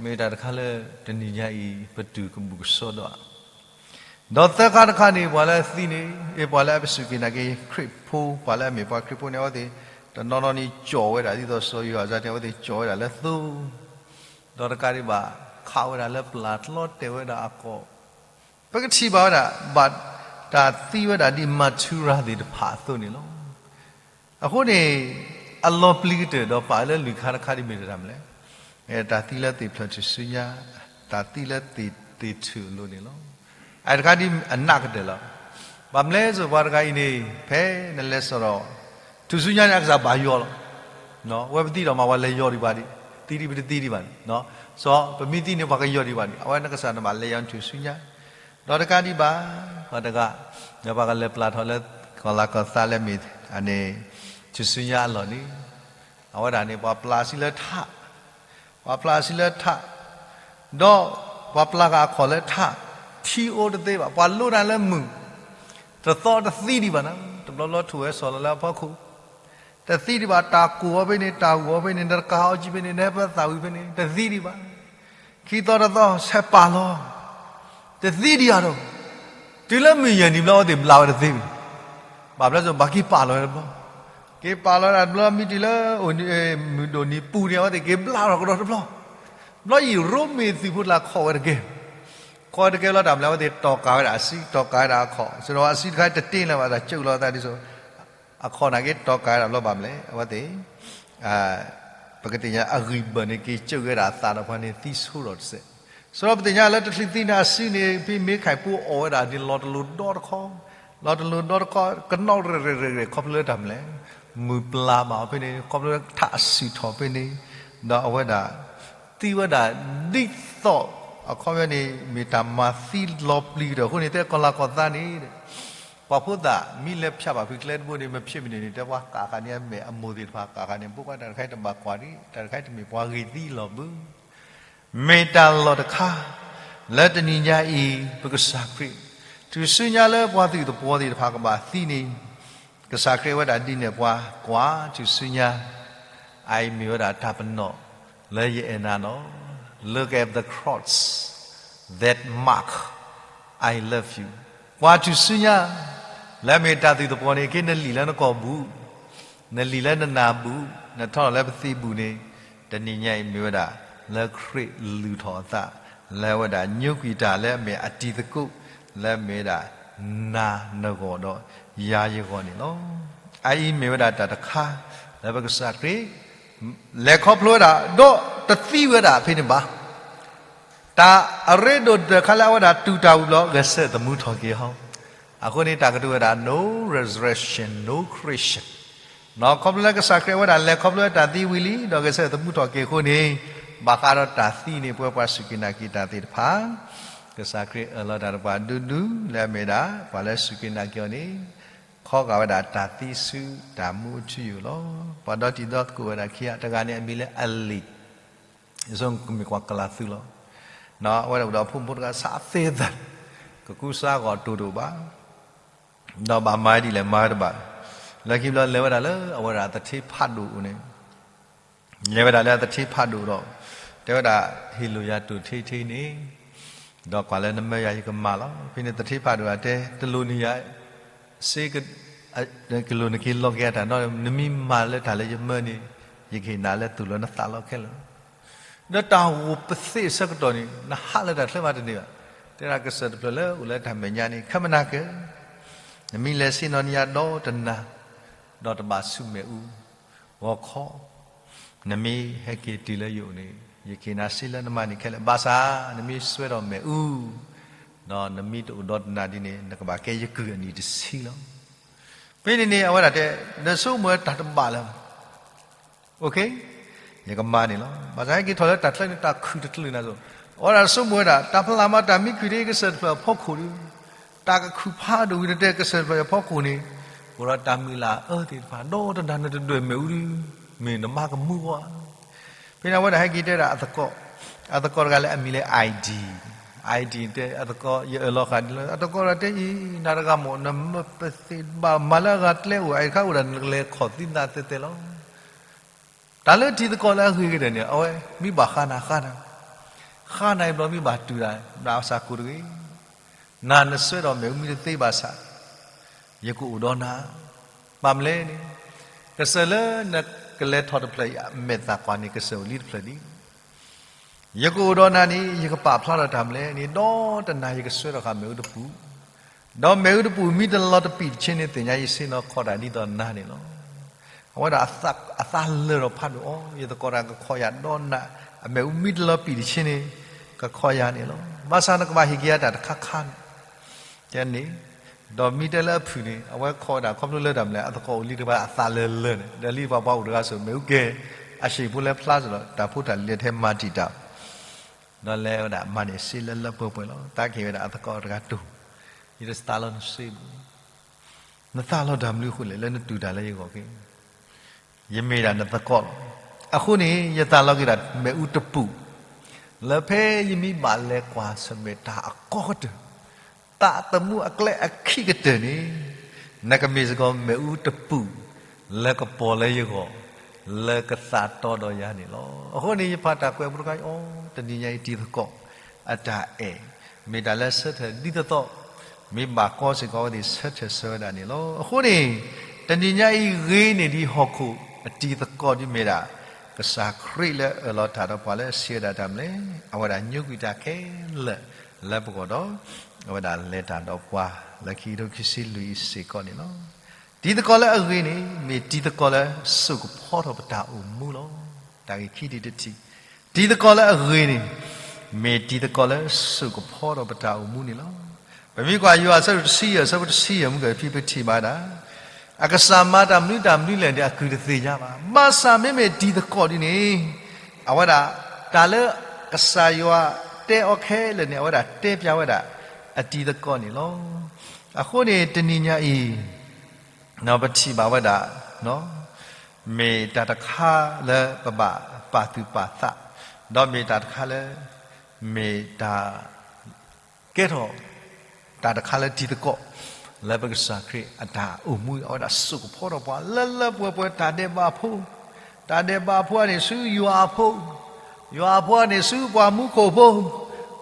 မ့ၢ်တၢ်တခါလၢ တနံၤညါအံၤ ပတုာ်ကဘူၣ်ကဆှီဒီး ဒီးသၢခါတခါန့ၣ် ပှၤလၢသံန့ၣ် အ့ၣ် ပှၤလၢအပစူၢ်က့ၤနာ်က့ၤခရံာ်ဖိ ပှၤလၢအမ့ၢ်ပှၤခရံာ်ဖိန့ၣ် အဝဲသ့ၣ် တနီၤနီၤန့ၣ် ကၠီၣ်ဝဲဒၣ် ဒ်သိးစီၤယိၤဟၣ်စါန့ၣ် အဝဲသ့ၣ်ကၠီၣ်ဝဲဒၣ်လၢသိ ဒီးတကးဒံးဘၣ် ခးဝဲဒၣ်လၢပျၢ် တလီတဲာ်ဝဲဒၣ်အကိာ် ပကထံၣ်ဘၣ်ဝဲဒၣ် ဘၣ်တၢ်သံဝဲဒၣ်ဒ်မၤထူရၤသ့ၣ်တဖၣ်အသိးန့ၣ်လီၤ. အဃိန့ၣ် အလီၤပျံၤကတၢၢ်ဒီးပာ်လၢလွံၢ်ခါတခါဒ်မ့ၢ်တၢ်မနုၤလဲၣ်. တၢ်သံလၢသ့ၣ်ဖျၢၣ်ထူၣ်စုညါ, တၢ်သံလၢသ့ၣ်သ့ၣ်ထူၣ်အလိၤန့ၣ်လီၤ. အတခါဒ်အနးကတၢၢ်လီၤ. ဘၣ်မနုၤလဲၣ် ပှၤတဂၤအံၤန့ၣ် ဖဲနလဲၤစိာ်ဒီး ထူၣ်စုညါန့ၣ် အကစၢ်ဘၣ်ယီၤလီၤ. ဝဲပသံဒီးမး ပှၤလဲၤယီၤဒံးဘၣ်ဒံး, သံဒံးပတသံဒံးဘၣ်န့ၣ်, စီၤပမ့ၢ်သံန့ၣ် ပှၤကယီၤဒံးဘၣ်န့ၣ်, အဝဲနကစၢ်နဘၣ်လဲၤယီၤထူၣ်စုညါ ဒီးတကးဒံးဘၣ် ပှၤတဂၤ ဒီးပှၤကလဲၤပျၢ်ထီၣ်လၢ ကီၢ်လၤကီၢ်သးလၢမ့ၢ်အန့ၣ် ထူၣ်စုညါအလီၢ်န့ၣ်, အဝဲဒၣ်န့ၣ် ပှၤပျၢ်အစုလၢထး, ပှၤပျၢ်အစုလၢထး, ဒီးပှၤပျၢ်ဃာ်အခီၣ်လၢထး, ထံအိၣ်တသ့ဘၣ်, ပှၤလိတၢ်လၢမုၢ်, တသီတသံဒံးဘၣ်နၤ, တဘျီဘျီထိၣ်ဝဲစီၤလီၤလၢအဖီခိၣ် တသံဒံးဘၣ်, တၢ်ကိၢ်အီၤဖဲန့ၣ်, တၢ်ဂီၤဖဲန့ၣ်, နတကးအီၤကံဖဲန့ၣ်, နဟဲပသၣ်ဝံၤဖဲန့ၣ်, တသံဒံးဘၣ်. ခံသီတသီ ဆဲးပာ်လီၤ, တသံဒံးဧါဒီး, တုၤလၢမုၢ်ယဲၢ်နံၤဘျီ အဝဲသ့ၣ်ဘျါဝဲတသ့ဘၣ်. ဘၣ်ဘျီစိၤ ဘၣ်က့ၤပာ်လီၤဝဲတဘျီ, က့ၤပာ်လီၤဝဲဒၣ်တဘျီ မ့ၢ်တုၤလၢ မုၢ်ဒိၣ်နံၤပူၤန့ၣ် အဝဲသ့ၣ်က့ၤဘျါထီၣ် ကဒီးတဘျီ, ဘျီအံၤ ရိမ့ၤသုးဖိတလၢ်ခိးဝဲတကဲ, ခိးဝဲတကဲလီၤ တၢ်မနုၤလဲၣ် အဝဲသ့ၣ်တီၢ်ကၢ်ဝဲဒၣ်အစု, တီၢ်ကၢ်ဝဲဒၣ်အခီၣ်, စ့ၢ်ဒီးအစုတခါတတ့လၢၤဘၣ် တၢ်ကၠိလီၤသးဒ်သိး အခီၣ်န့ၣ်က့ၤတီၢ်ကၢ်ဝဲဒၣ်ဘျီ ဘၣ်မနုၤလဲၣ် အဝဲသ့ၣ် ပကသ့ၣ်ညါအဂံၢ်ဘၢၣ်န့ၣ် က့ၤကၠိက့ၤဝဲဒၣ်အသးဒီးပှၤန့ၣ်သံဆိဒီးတစဲး, စ့ၢ်ဒီးပသ့ၣ်ညါလၢတချုးသံန့ၣ်အစုန့ၣ် ဖဲမ့ၢ်ခၢၣ်ဖိအီၣ်ဝဲဒၣ်န့ၣ် လီၤတလိၤဒီတခီ, လီၤတလိၤဒီတခီ ကနီၣ်ရဲၣ်ရဲၣ်ရဲၣ်ရဲၣ် ခီဖျိလၢတၢ်မနုၤလဲၣ်, မုၢ်ပျၢ်ဘၣ်အီၤဖဲန့ၣ် ခီဖျိလၢထးအစုၣ်ထီၣ်ဖဲန့ၣ်, ဒီးအဝဲဒၣ် သံဝဲဒၣ်ဒ်သိး အခီပညီန့ၣ် မ့ၢ်တၢ်မၤသံလီၤပျံၤကတၢၢ်အဃိန့ၣ် တဲကီၢ်လၤကီၢ်သးန့ၣ် ပှၤဖိသၣ်မ့ၢ်လဲၤဖၠးဘၣ်ဖုးကျဲတဘိန့ၣ် မ့ၢ်ဖျဲးမံၤန့ၣ်န့ၣ် တဲပှၤကးဃာ်န့ၢ်အမဲာ်အမိၢ်သ့ၣ်တဖၣ် ကးဃာ်န့ၢ် ဘိးကွၢ်တၢ်တခါအံၤတဘၣ်ကွၢ်ဒံး တၢ်တခါအံၤတမ့ၢ်ပှၤဂ့ၤသံလီၤဘၣ်. မ့ၢ်တၢ်လီၢ်တခါ လၢတနံၤညါအံၤ ပကစၢ်ခရံာ် ထူၣ်စုညါလၢပှၤသုးသပှီၤသ့ၣ်တဖၣ်ကဘၣ်သံန့ၣ် ကစၢ်ခရံာ်ဝဲဒၣ်ဒ်န့ၣ်ပှၤ ကွၢ်ထူၣ်စုညါ အအံၤမ့ၢ်ဝဲဒၣ်တၢ်ပနီၣ် လၢယအဲၣ်နၤလီၤ. Look at the cross, that mark, I love you. ကွၢ်ထူၣ်စုညါ လၢအမ့ၢ်တၢ်သုးသပှီၤန့ၣ် က့နလံာ်လၢနကိာ်ဘူၣ်, နလံာ်လၢနနၢ်ဘူၣ်, နထီၣ်လီၤလၢပသံးဘူၣ်န့ၣ် တနံၤညါအံၤမ့ၢ်ဝဲဒၣ် လၢခရံာ်လုၢ်ထီၣ်အသး လၢဝဲဒၣ်ညိကွံာ်တၢ်လၢအမ့ၢ်အတံၤသကိး လၢအမ့ၢ်ဝဲဒၣ် နၤနဂီၢ်ဒီးယၤယဂီၢ်န့ၣ်လီၤ. အအံၤမ့ၢ်ဝဲဒၣ်တၢ်တခါ လၢပကစၢ်ခရံာ် လဲၤခီဖျိဝဲဒၣ် ဒီးတသံဝဲဒၣ်ဖဲန့ၣ်ဘၣ်. တၢ်အရ့ဒိၣ်တခါလၢအဝဲဒၣ်တူၢ်တၢ်ဝံၤဘျီ ဂဲၤဆၢထၢၣ်သမူထီၣ်က့ၤဟီ, အဃိန့ၣ် တၢ်ကတိၤဝဲဒၣ် no resurrection, no Christian နီၢ် ခီဖျိလၢကစၢ်ခရံာ်အဝဲဒၣ်လဲၤခီဖျိဝဲတၢ်သံဝံၤလံ ဒီးဂဲၤဆၢထၢၣ်သမူထီၣ်က့ၤအဃိန့ၣ် ဘၣ်ဃးဒီးတၢ်သံန့ၣ် ပဝဲပှၤစူၢ်က့ၤနာ်က့ၤတၢ်သ့ၣ်တဖၣ် ကစၢ်ခရံာ်အၢၣ်လီၤတၢ်တပှၤဒူဒူ လၢအမ့ၢ်ဒၣ် ပှၤလၢစူၢ်က့ၤနာ်က့ၤအီၤန့ၣ် ခီဂာ်ဝဲဒၣ်တၢ်သံဆူတၢ်မူအထူအယိာ်လီၤ. ပှၤဒီတံၤဒီသကိးဝဲဒၣ်ခံဂၤ တဂၤန့ၣ်အမံၤလၢ Alec, ယဆိကမိၣ်ကွၢ်ကလၤသုလီၤ. အဝဲဒၣ်အိၣ်ဒီးအဖိမုၣ်ဖိတဂၤ ဆါသ့သး, ကကူစါဂီၤတိၢ်တအိၣ်ဘၣ်, ဒီးဘၣ်မၤဒ်လဲၣ်မၤတဘၣ်, လၢခံဘျီလဲၤဝဲဒၣ်လၢအဝဲဒၣ်သထ့ဖးဒိၣ်အအိၣ်န့ၣ် လဲၤဝဲဒၣ်လၢအသထ့ဖးဒိၣ်ဒီး တဲဝဲဒၣ် ဟ့ၣ်လိာ်ယၤတိၢ်ထံထံန့ၣ်, ဒီးကွၢ်လၢနမၢယၤယကမၤလီၤ. ဖဲန့ၣ်သထ့ဖးဒိၣ်အတဲ တလိၣ်န့ၢ်ယၤ, စ့ ကလိၣ်နက့ၤလီၤက့ၤအတၢ်နီတမံၤ, နမ့ၢ်မၤလၢတၢ်လၢယမၢန့ၣ် ယကဟ့ၣ်နၤလၢသူၣ်လၢနသးလီၤခဲလၢာ်. ဒီးတၢ်ဂိၢ်ပသ့ၣ်အဆၢကတီၢ်န့ၣ် နဟးလၢတၢ်ချၢမးတန့ၢ်ဘၣ်. တဲဒၣ်ကစၢၢ်တဖျၢၣ်လၢအိၣ်လၢတၢ်မဲာ်ညါန့ၣ် ခဲမနၤကၢ, နမ့ၢ်လဲၤဆ့ၣ်နီၤန့ၢ်ယၤဒီတနၤ, ဒီးတဘၣ်ဆူမဲာ်အူ ဂီၤခီ, နမ့ၢ်ဟဲက့ၤတုၤလၢယအိၣ်န့ၣ် ယကဟ့ၣ်နၤစ့လၢနမၤန့ၢ်ခဲလၢာ်, ဘၣ်ဆၣ် နမ့ၢ်စွဲဒီးမဲာ်အူ ဒီးနမ့ၢ်တအိၣ်ဒီတနၤဒ်န့ၣ် နကဘၣ်ကဲယကုၢ်အနံၣ်တဆံလီၤ. ဖဲန့ၣ်န့ၣ် အဝဲဒၣ်တဲ နဆိကမိၣ်ဝဲတၢ်တဘၣ်လၢၤဘၣ်. ယကမၤန့ၣ်လီၤ. ဘၣ်ဆၣ်ဟဲက့ၤထီၣ်လၢတၢ်ချၢန့ၣ် တၢ်ခုၣ်တချုးနၤသိး, အဝဲဒၣ်ဆိကမိၣ်ဝဲဒၣ် တၢ်ဖျါမးတၢ်မံခုၣ်ဒ်ကစၢၢ်တဖျၢၣ်အဖီခိၣ်ဒီး, တၢ်ကခုၣ်ဖးဒိၣ်ဝံၤဒီးတဲကစၢၢ်တဖျၢၣ်အဖီခိၣ်န့ၣ် အိၣ်ဒီးတၢ်မုၢ်လၢ်အအၢသ့ၣ်တဖၣ် ဒီတနၤနတဒွဲၣ်မဲာ်အူဒီး မ့ၢ်နမါကမူအီၤဧါ. ဖဲန့ၣ်အဝဲဒၣ်ဟဲက့ၤတဲဒၣ်အသကိး, အသကိးတဂၤလၢအမံၤလၢ ID, ID တဲအသကိး ယအၢၣ်လီၤဃာ်ဒ်လဲၣ် အသကိးဒီးတဲအံၤ နၤတဂၤမ့ၢ် နမ့ၢ်ပသ့ၣ်ဘၣ်မၤလၢအဂၤကျဲအိၣ် အအံၤတခါအိၣ်ဒီး နကလဲၤခီၣ်သံသးတဲတဲလီၤ. တၢ်လၢတံၤသကိးလၢအဂ့ၤကတၢၢ်န့ၣ် အဝဲမ့ၢ်ဘၣ်ဃါနၤဃါနၤ, ဃါနၤအံၤဘျီမ့ၢ်ဘၣ်တုၤဒၣ် နအစၢ်ကိၣ်တဂ့ၤ, နၤနစွဲဒီးမ့ၣ်အူမံတသ့ဘၣ်ဆၣ် ယကအိၣ်ဒီးနၤ, ဘၣ်မနုၤလဲၣ်န့ၣ် ကစၢၢ်လၢနကလဲၤထီၣ်တဖျၢၣ်အံၤ အမဲာ်သၣ်ကွၢ်န့ၣ် ကစၢၢ်အိၣ်လံတဖျၢၣ်လံ. ယကအိၣ်ဒီးနၤန့ၣ် ယကပာ်ဖျါထီၣ်တၢ်မနုၤလဲၣ်န့ၣ် ဒီးတနၤယကစွဲထီၣ်ဃာ်မ့ၣ်အူတပူၤ, ဒီးမ့ၣ်အူတပူၤမ့ၢ်တလီၤတပံာ်တဆ့န့ၣ် သ့ၣ်ညါယဆ့ၣ်နီၤခီဒၣ်ဒ်သိးနၤန့ၣ်လီၤ. အဝဲဒၣ်အသးလၢာ်ဒီးဖးဒိၣ်အီၤ, ယသကိးတၢ်ကခီၣ်ယၤဒီးနၤ, အမ့ၣ်အူမ့ၢ်တလီၤပံာ်တဆ့န့ၣ် ကခီၣ်ယၤန့ၣ်လီၤ. ဘၣ်ဆၣ်နကဘၣ်ဟ့ၣ်က့ၤယၤတၢ်တခါခါန့ၣ် တဲန့ၣ်, ဒီးမ့ၢ်တဲလၢအဖုၣ်န့ၣ် အဝဲခီၣ်ဝဲဒၣ်ခီဖျိလၢတၢ်မနုၤလဲၣ် အသကိးအိၣ်လံတဘၣ်အသးလၢာ်လၢာ်န့ၣ် ဒီးလံပှၤပှၤအိၣ်တဂၤစိၤ မ့ၣ်အူကဲ အဟံၣ်ဖိလဲၤဖျါစ့ၢ်ဒီး တၢ်ဖိတၢ်လံၤထဲမၤတံာ်တာ် ဒီးလဲၤဝဲဒၣ်မၤန့ၢ်စ့လၢလၢပှဲၤပှဲၤလီၤ. သးကဟ့ၣ်ဝဲဒၣ်အသကိးတဂၤတိၢ်, ယတသးလီၤနစ့ဘူး, နသးလီၤတၢ်မနုၤအဃိလဲၣ် လၢနတူၢ်တၢ်လၢယဂီၢ်က့ ယမ့ၢ်ဒၣ်နသကိးလီၤ. အဃိန့ၣ် ယသးလီၤက့ၤဒၣ်မ့ၣ်အူတပူၤ, လၢဖဲယမ့ၢ်ဘၣ်လဲၤကွၢ်ဆၢၣ်မဲာ်တၢ်အကီကတၢၢ်, သးသမူအကျဲအခံကတၢၢ်န့ၣ်, နကမ့ၢ်စ့ၢ်ကီးမ့ၣ်အူတပူၤ လၢကပီၤလၢယဂီၢ်, လၢကသးတီဒီးယၤန့ၣ်လီၤ. အဃိန့ၣ် ယပှၤတၢ်ကွဲးဖိတခါအံၤ တနံၤညါအံၤတံၤသကိး အတၢ်အဲၣ် မ့ၢ်တၢ်လၢဆၢထၢၣ်ဒ်သိးသိး, မ့ၢ်ဘၣ်ကီစ့ၢ်ကီးအဝဲသ့ၣ်ဆၢထၢၣ်ဆၢဝဲဒၣ်န့ၣ်လီၤ. အဃိန့ၣ် တနံၤညါအံၤဂ့ၤန့ၢ်ဒံးဟီၣ်ခိၣ်အတံၤသကိးဒ်မ့ၢ်ဒၣ် ကစၢ်ခရံာ်လၢအအၢၣ်လီၤတၢ်ဒီးပှၤလၢအစံးဝဲဒၣ်တၢ်မနုၤလဲၣ်, အဝဲဒၣ်ညိကွံာ်တၢ်ခဲလၢာ်လၢပဂီၢ်ဒီး အဝဲဒၣ်လဲၤတၢ်ဒီးပှၤလၢခံကထိခံဆံလွံၢ်အံၤစ့ၢ်ကီးန့ၣ်လီၤ. တံၤသကိးလၢအဂ့ၤန့ၣ် မ့ၢ်တံၤသကိးလၢစိာ်ကဖီထီၣ်ပတၢ်အိၣ်မူလီၤ. တၢ်ဂ့ၢ်ခံထံၣ်တထံၣ်, တံၤသကိးလၢအဂ့ၤန့ၣ် မ့ၢ်တံၤသကိးလၢစိာ်ကဖီထီၣ်ပတၢ်အိၣ်မူန့ၣ်လီၤ. ပမ့ၢ်ကွၢ်ယိၤဟၣ်အဆၢဒိၣ်တဆံယဲၢ် အဆၢဖိတဆံယဲၢ်မုၢ်ကဖံပထံၣ်ဘၣ်ဒၣ်, အကစၢ်မၤတၢ်မနုၤတၢ်မနုၤလဲၣ်န့ၣ် အကုၢ်တသ့ၣ်ညါဘၣ်. ဘၣ်ဆၣ်မ့မ့ၢ်တံၤသကိးဒ်န့ၣ် အဝဲဒၣ် တၢ်လၢကစၢ်ယွၤတဲအီၤခဲလၢာ်န့ၣ် အဝဲဒၣ်တဲပျးဝဲဒၣ်အတံၤသကိးန့ၣ်လီၤ. အဃိန့ၣ် တနံၤညါအံၤ ပထံၣ်ဘၣ်ဝဲဒၣ် မ့ၢ်တၢ်တခါလၢပဘၣ်ပာ်သူၣ်ပာ်သး, ဒီးမ့ၢ်တၢ်တခါလၢ မ့ၢ်တၢ် ကဲထီၣ် တၢ်တခါလၢတံၤသကိး လၢပကစၢ်ခရံာ်အတၢ်အိၣ်မူ အဝဲဒၣ်စိာ်ကဖီထီၣ်ပှၤလၢလၢပှဲၤပှဲၤ တၢ်ဒဲးဘးဖိ, တၢ်ဒဲးဘးဖိန့ၣ်ဆူယွၤအဖိ, ယွၤအဖိန့ၣ်ဆူပှၤမူခိၣ်ဖိ,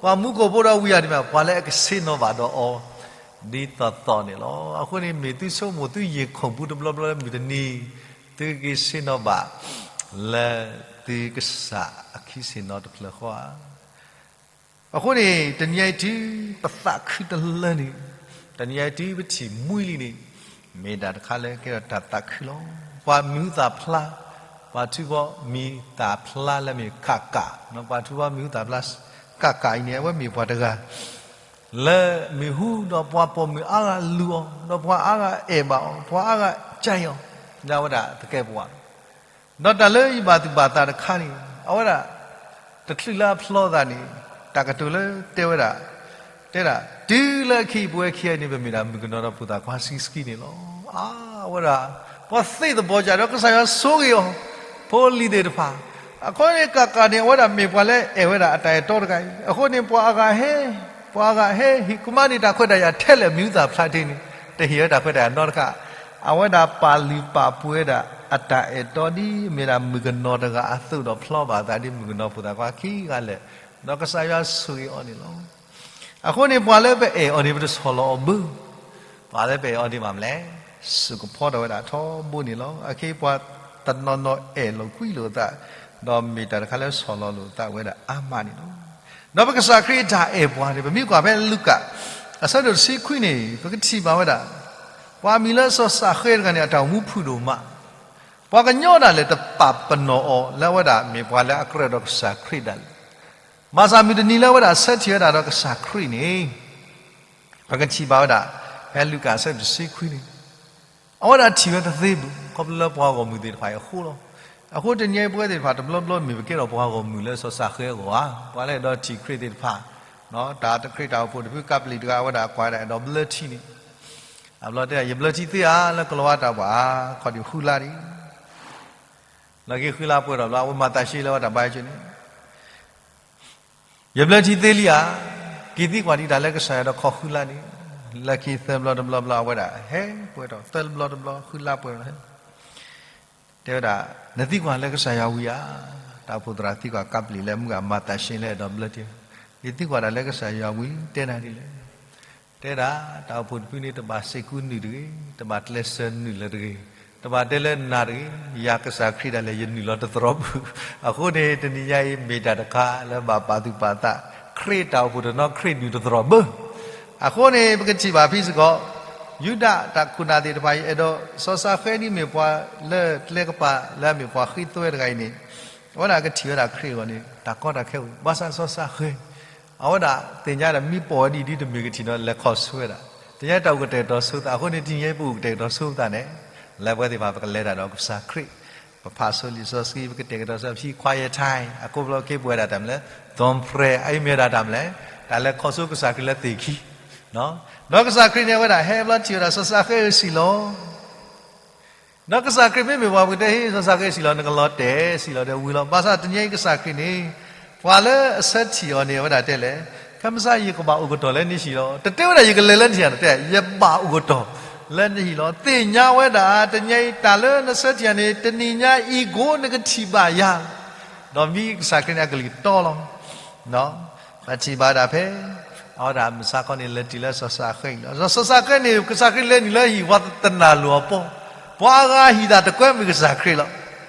ပှၤမူခိၣ်ဖိဒီးဝံၤအီၤတမံၤ ပှၤလၢအကဆ့ၣ်နီၤဘၣ်ဒီးအီၤ ဒ်သိးသိးန့ၣ်လီၤ. အဃိန့ၣ် မ့ၢ်သုဆိကမိၣ်သုယ့ၢ်ခိၣ်ပူၤတဘျီဘျီလၢမုၢ်တနံၤ သုကက့ၤဆ့ၣ်နီၤဘၣ် လၢသုကစၢ်အခံဆ့ၣ်နီၤတဖျၢၣ်ဃီဧါ. အဃိန့ၣ် တနံၤအံၤတုၤပသးခုတလၢန့ၣ်, တနံၤအံၤတုၤပထံၣ်မှံလံန့ၣ်, မ့ၢ်တၢ်တခါလၢကဲထီၣ်တၢ်သးခုလီၤ. ပှၤမံၤဟူသၣ်ဖျါ, ပှၤထုကဖၣ်မံၤဟူသၣ်ဖျါလၢမ့ၢ်ကၣ်ကၣ်, ပှၤထုကဖၣ်မံၤဟူသၣ်ဖျါ ကၣ်ကၣ်အံၤန့ၣ် အဝဲမ့ၢ်ပှၤတဂၤ လၢမ့ၢ်ဟူဒီးပှၤပိာ်မုၣ်အါဂၤလူၤအီၤ, ဒီးပှၤအါဂၤအဲၣ်ဘၣ်အီၤ, ပှၤအါဂၤကၢအီၤ, လၢအဝဲဒၣ်သကဲးပဝး ဒီးတၢ်လၢယဘၣ်သူၣ်ဘၣ်သးတခါန့ၣ် အဝဲဒၣ် တချုးလၢအဖျီသးန့ၣ် တၢ်ကတိၤလၢတဲဝဲဒၣ်, တဲဒၣ် တုၤလၢအခံပဝဲခံဂၤန့ၣ် ပမ့ၢ်ဒၣ်မုၣ်ကနီၤဒီးဖိသၣ်ခွါဆံးဆံးန့ၣ်လီၤ. အါ အဝဲဒၣ် ပှၤသ့ၣ်သဘီကၢ်ဒီးကစၢ်ယွၤဆိၣ်ဂ့ၤအီၤ, ဖိလံၤသ့ၣ်တဖၣ်, အဃိန့ၣ် ကၣ်ကၣ်န့ၣ် အဝဲဒၣ်မ့ၢ်ပှၤလၢအဲၣ်ဝဲဒၣ်အတၢ်အဲၣ်တီတဂၤအံၤ, အဃိန့ၣ် ပှၤအါဂၤဟဲ ပှၤအါဂၤဟဲဟ့ၣ်ကမၣ်န့ၢ်တၢ်ခွဲးတၢ်ယာ်ထဲလဲၣ် မံၤဟူသၣ်ဖျါတ့ၢ်န့ၣ် တဟ့ၣ်ဝဲတၢ်ခွဲးတၢ်ယာ်နီတခါ, အဝဲဒၣ်ပာ်လုၢ်ပာ်ပှ့ၤဝဲဒၣ် အတၢ်အဲၣ်တီဒ်မ့ၢ်ဒၣ်မုၣ်ကနီၤတဂၤအသိးဒီးဖျီဘၣ်အသးဒ်မုၣ်ကနီၤဖိသၣ်ခွါခံဂၤလၢာ်, ဒီးကစၢ်ယွၤဆိၣ်ဂ့ၤအီၤန့ၣ်လီၤ. အဃိန့ၣ် ပှၤလၢပအဲၣ်အီၤန့ၣ် ပတဆီၣ်လီၤအီၤဘၣ်, ပှၤလၢပအဲၣ်အီၤန့ၣ်ဘၣ်မနုၤလဲၣ်, စိာ်ကဖီထီၣ်ဝဲဒၣ်ထီဘိန့ၣ်လီၤ. အခဲအံၤ ပှၤတနီၤနီၤအဲၣ်လိာ်ကွံလိာ်အသး, ဒီးမ့ၢ်တၢ်တခါလၢဆီၣ်လီၤလိာ်အသးဝဲဒၣ်အါမးန့ၣ်လီၤ. ဒီးပကစၢ်ခရံာ်အတၢ်အဲၣ်ပှၤန့ၣ် ပမ့ၢ်ကွၢ်ဖဲလူၤကၣ် အဆၢဒိၣ်တဆံခွံန့ၣ် ပကထံၣ်ဘၣ်ဝဲဒၣ် ပှၤမံၤလၢစီၤစးဃဲတဂၤန့ၣ် အတၢ်အိၣ်မူဖုၣ်ဒိၣ်မး, ပှၤကညီဒၣ်လဲာ်တပာ်ပနီၣ်အီၤလၢအဝဲဒၣ်မ့ၢ်ပှၤလၢအကြၢးဒီးကစၢ်ခရံာ်ဒၣ်လဲာ်, ဘၣ်ဆၣ်မုၢ်တနံၤလၢအဝဲဒၣ်ဆၢထံၣ်ဝဲဒၣ်ဒီးကစၢ်ခရံာ်န့ၣ် ပကထံၣ်ဘၣ်ဝဲဒၣ် ဖဲလူၤကၣ်အဆၢဒိၣ်တဆံခွံန့ၣ် အဝဲဒၣ်ထံၣ်ဝဲတသ့ဘၣ် ခီဖျိလၢပှၤဂီၢ်မုၢ်သ့ၣ်တဖၣ်အံၤအဃိလီၤ. အဃိတနံၤအံၤပဝဲသ့ၣ်တဖၣ်တဘျီဘျီမ့ၢ်ပကဲထီၣ်ပှၤဂီၢ်မုၢ်လၢစီၤစးဃဲအဂီၢ်ဧါ, ပှၤလၢအဲၣ်ဒိးထံၣ်ခရံာ်သ့ၣ်တဖၣ်, တၢ်တခရံာ်တၢ်အိၣ်ဖှိၣ်တဖုကးပလံာ်တဂၤအဝဲဒၣ်ကွၢ်ဝဲဒၣ်အဲၣ်ဒိးဘျၢထံန့ၣ်, အဘျီတဲ ယဘျၢထံသ့ဧါ လၢကလီၤဝါတၢ်ပှၤ ခီၣ်ဒံးဃုလါဒံး, လီၢ်ခံဃုလါပှဲၤထီၣ်ဘျီ အဝဲမၤသးရှဲလၢဝဲတၢ်ဘါယွၤကၠိန့ၣ် ယဘျၢထံသ့လံဧါ, က့ၤသံကွၢ်ဒံးတၢ်လၢကစၢ်ယွၤဒီးခီၣ်ဃုလါန့ၣ်, လၢခံသၢဘျီတဘျီဘျီ အဝဲဒၣ်ဟဲပှဲၤထီၣ် သၢဘျီတဘျီ ဃုလါပှဲၤလီၤ. တဲဝဲဒၣ်, နသံကွၢ်လၢကစၢ်ယွၤဝံၤဧါ. တၢ်အိၣ်ဖှိၣ်သရၣ်သံကွၢ်ကးပျံၤလၢမုၢ်ဂၤမၤသးရှဲလၢအဲၣ်ဒိးဘျၢတ့ၢ်, ယသံကွၢ်တၢ်လၢကစၢ်ယွၤဝံၤ တဲနၤဒ်လဲၣ်. တဲဒၣ်, တၢ်အိၣ်ဖှိၣ်တဖုန့ၣ် တဘၣ်စ့ၢ်ကူနုာ်တဂ့ၤ, တဘၣ်ကျဲးစၢးနုာ်လၢၤတဂ့ၤ, တဘၣ်တဲလၢနၤတဂ့ၤ, ယၤကစၢ်ခရံာ်ဒၣ်လဲာ် ယနုာ်လီၤတသရိာ်ပူၤ. အဃိန့ၣ် တနံၤညါအံၤ မ့ၢ်တၢ်တခါလၢဘၣ်ပာ်သူၣ်ပာ်သး, ခရံာ်တၢ်အိၣ်ဖှိၣ်တနီၤ ခရံာ်နုာ်တသရိာ်ဘၣ်. အဃိန့ၣ် ပကထံၣ်ဘၣ်ဖဲစ့ၢ်ကီး ယူဒၤတၢ်ခိၣ်နၢ်သ့ၣ်တဖၣ်အံၤ အဲၣ်ဒိး စီၤစးဃဲဒ်မ့ၢ်ပှၤလၢကျဲကပၤ လၢအမ့ၢ်ပှၤဃ့သွဲတဂၤအံၤန့ၣ်, အဝဲဒၣ်ကထံၣ်ဝဲဒၣ်ခရံာ်အဂီၢ်န့ၣ် တၢ်ကီတၢ်ခဲအိၣ်, ဘၣ်ဆၣ်စီၤစးဃဲ အဝဲဒၣ်သ့ၣ်ညါဒီး မ့ၢ်ပိာ်ဝဲဒ်အံၤဒ်တမ့ၢ်ကထံၣ်ဒီး လဲၤခီၣ်ဆူဝဲဒၣ်. သ့ၣ်ညါတၢ်အိၣ်ကတဲာ်ကတီၤဆိသးအဃိန့ၣ် တနံၤညါအံၤပအိၣ်ကတဲာ်ကတီၤဆိသးန့ၣ်, လၢပဝဲသ့ၣ်တဖၣ် ပကလဲၤတၢ်ဒီးကစၢ်ခရံာ်, ပဖးဆိလံာ်စီဆှံ ပကတဲာ်ကတီၤဆိ ပဟံး quiet time အကိးဘျီက့ၤပဝဲဒၣ်တၢ်မနုၤလဲၣ်, သွမ်ပြဲ, အအံၤမ့ၢ်ဝဲဒၣ်တၢ်မနုၤလဲၣ်, တၢ်လဲၤခီၣ်ဆူကစၢ်ခရံာ်လၢသ့ၣ်ခံ, ဒီးကစၢ်ခရံာ်န့ၣ် အဝဲဒၣ်ဟဲဘျီထံၣ်ဝဲဒၣ် စီၤစးဃဲဧၢ စံၣ်လီၤ. ဒီးကစၢ်ခရံာ်မ့မ့ၢ်ပှၤပကတဲဟ့ၣ် စီၤစးဃဲစံၣ်လီၤ နကလီၤတဲာ် စံၣ်လီၤဒီးဝံၤလီၤ. ဘၣ်ဆၣ်တနံၤညါအံၤကစၢ်ခရံာ်န့ၣ် ပှၤလၢအဆၢထံၣ်အီၤန့ၣ် အဝဲဒၣ်တဲလဲၣ်, ခဲမုၢ်ဆါယကဘၣ်အိၣ်ကတီၢ်လၢနဟံၣ်လီၤ. တတဲဝဲဒၣ်ယကလဲၤလၢနဟံၣ်ဧါ, တဲ ယဘၣ်အိၣ်ကတီၢ်လၢနဟံၣ်လီၤ. သ့ၣ်ညါဝဲဒၣ် တနံၤညါအံၤတၢ်လၢနဆၢထံၣ်အီၤန့ၣ် တနံၤညါအံၤကိးနကထံၣ်ဘၣ်ယၤ ဒီးမ့ၢ်ကစၢ်ခရံာ်န့ၣ်အကလုၢ်တီလီၤ. ပထံၣ်ဘၣ်ဒၣ်ဖဲ အဝဲဒၣ်မုၢ်ဆါခီန့ၣ် လဲၤတုၤလၢစီၤစးဃဲအံၤလီၤ. စီၤစးဃဲန့ၣ် ကစၢ်ခရံာ်လဲၤနုာ်လၢအဟံၣ် ပှၤတနာ်လိာ်အီၤပီၢ်, ပှၤအဂၤဟံၣ်သးတကွဲမ့ၢ်ကစၢ်ခရံာ်လီၤ.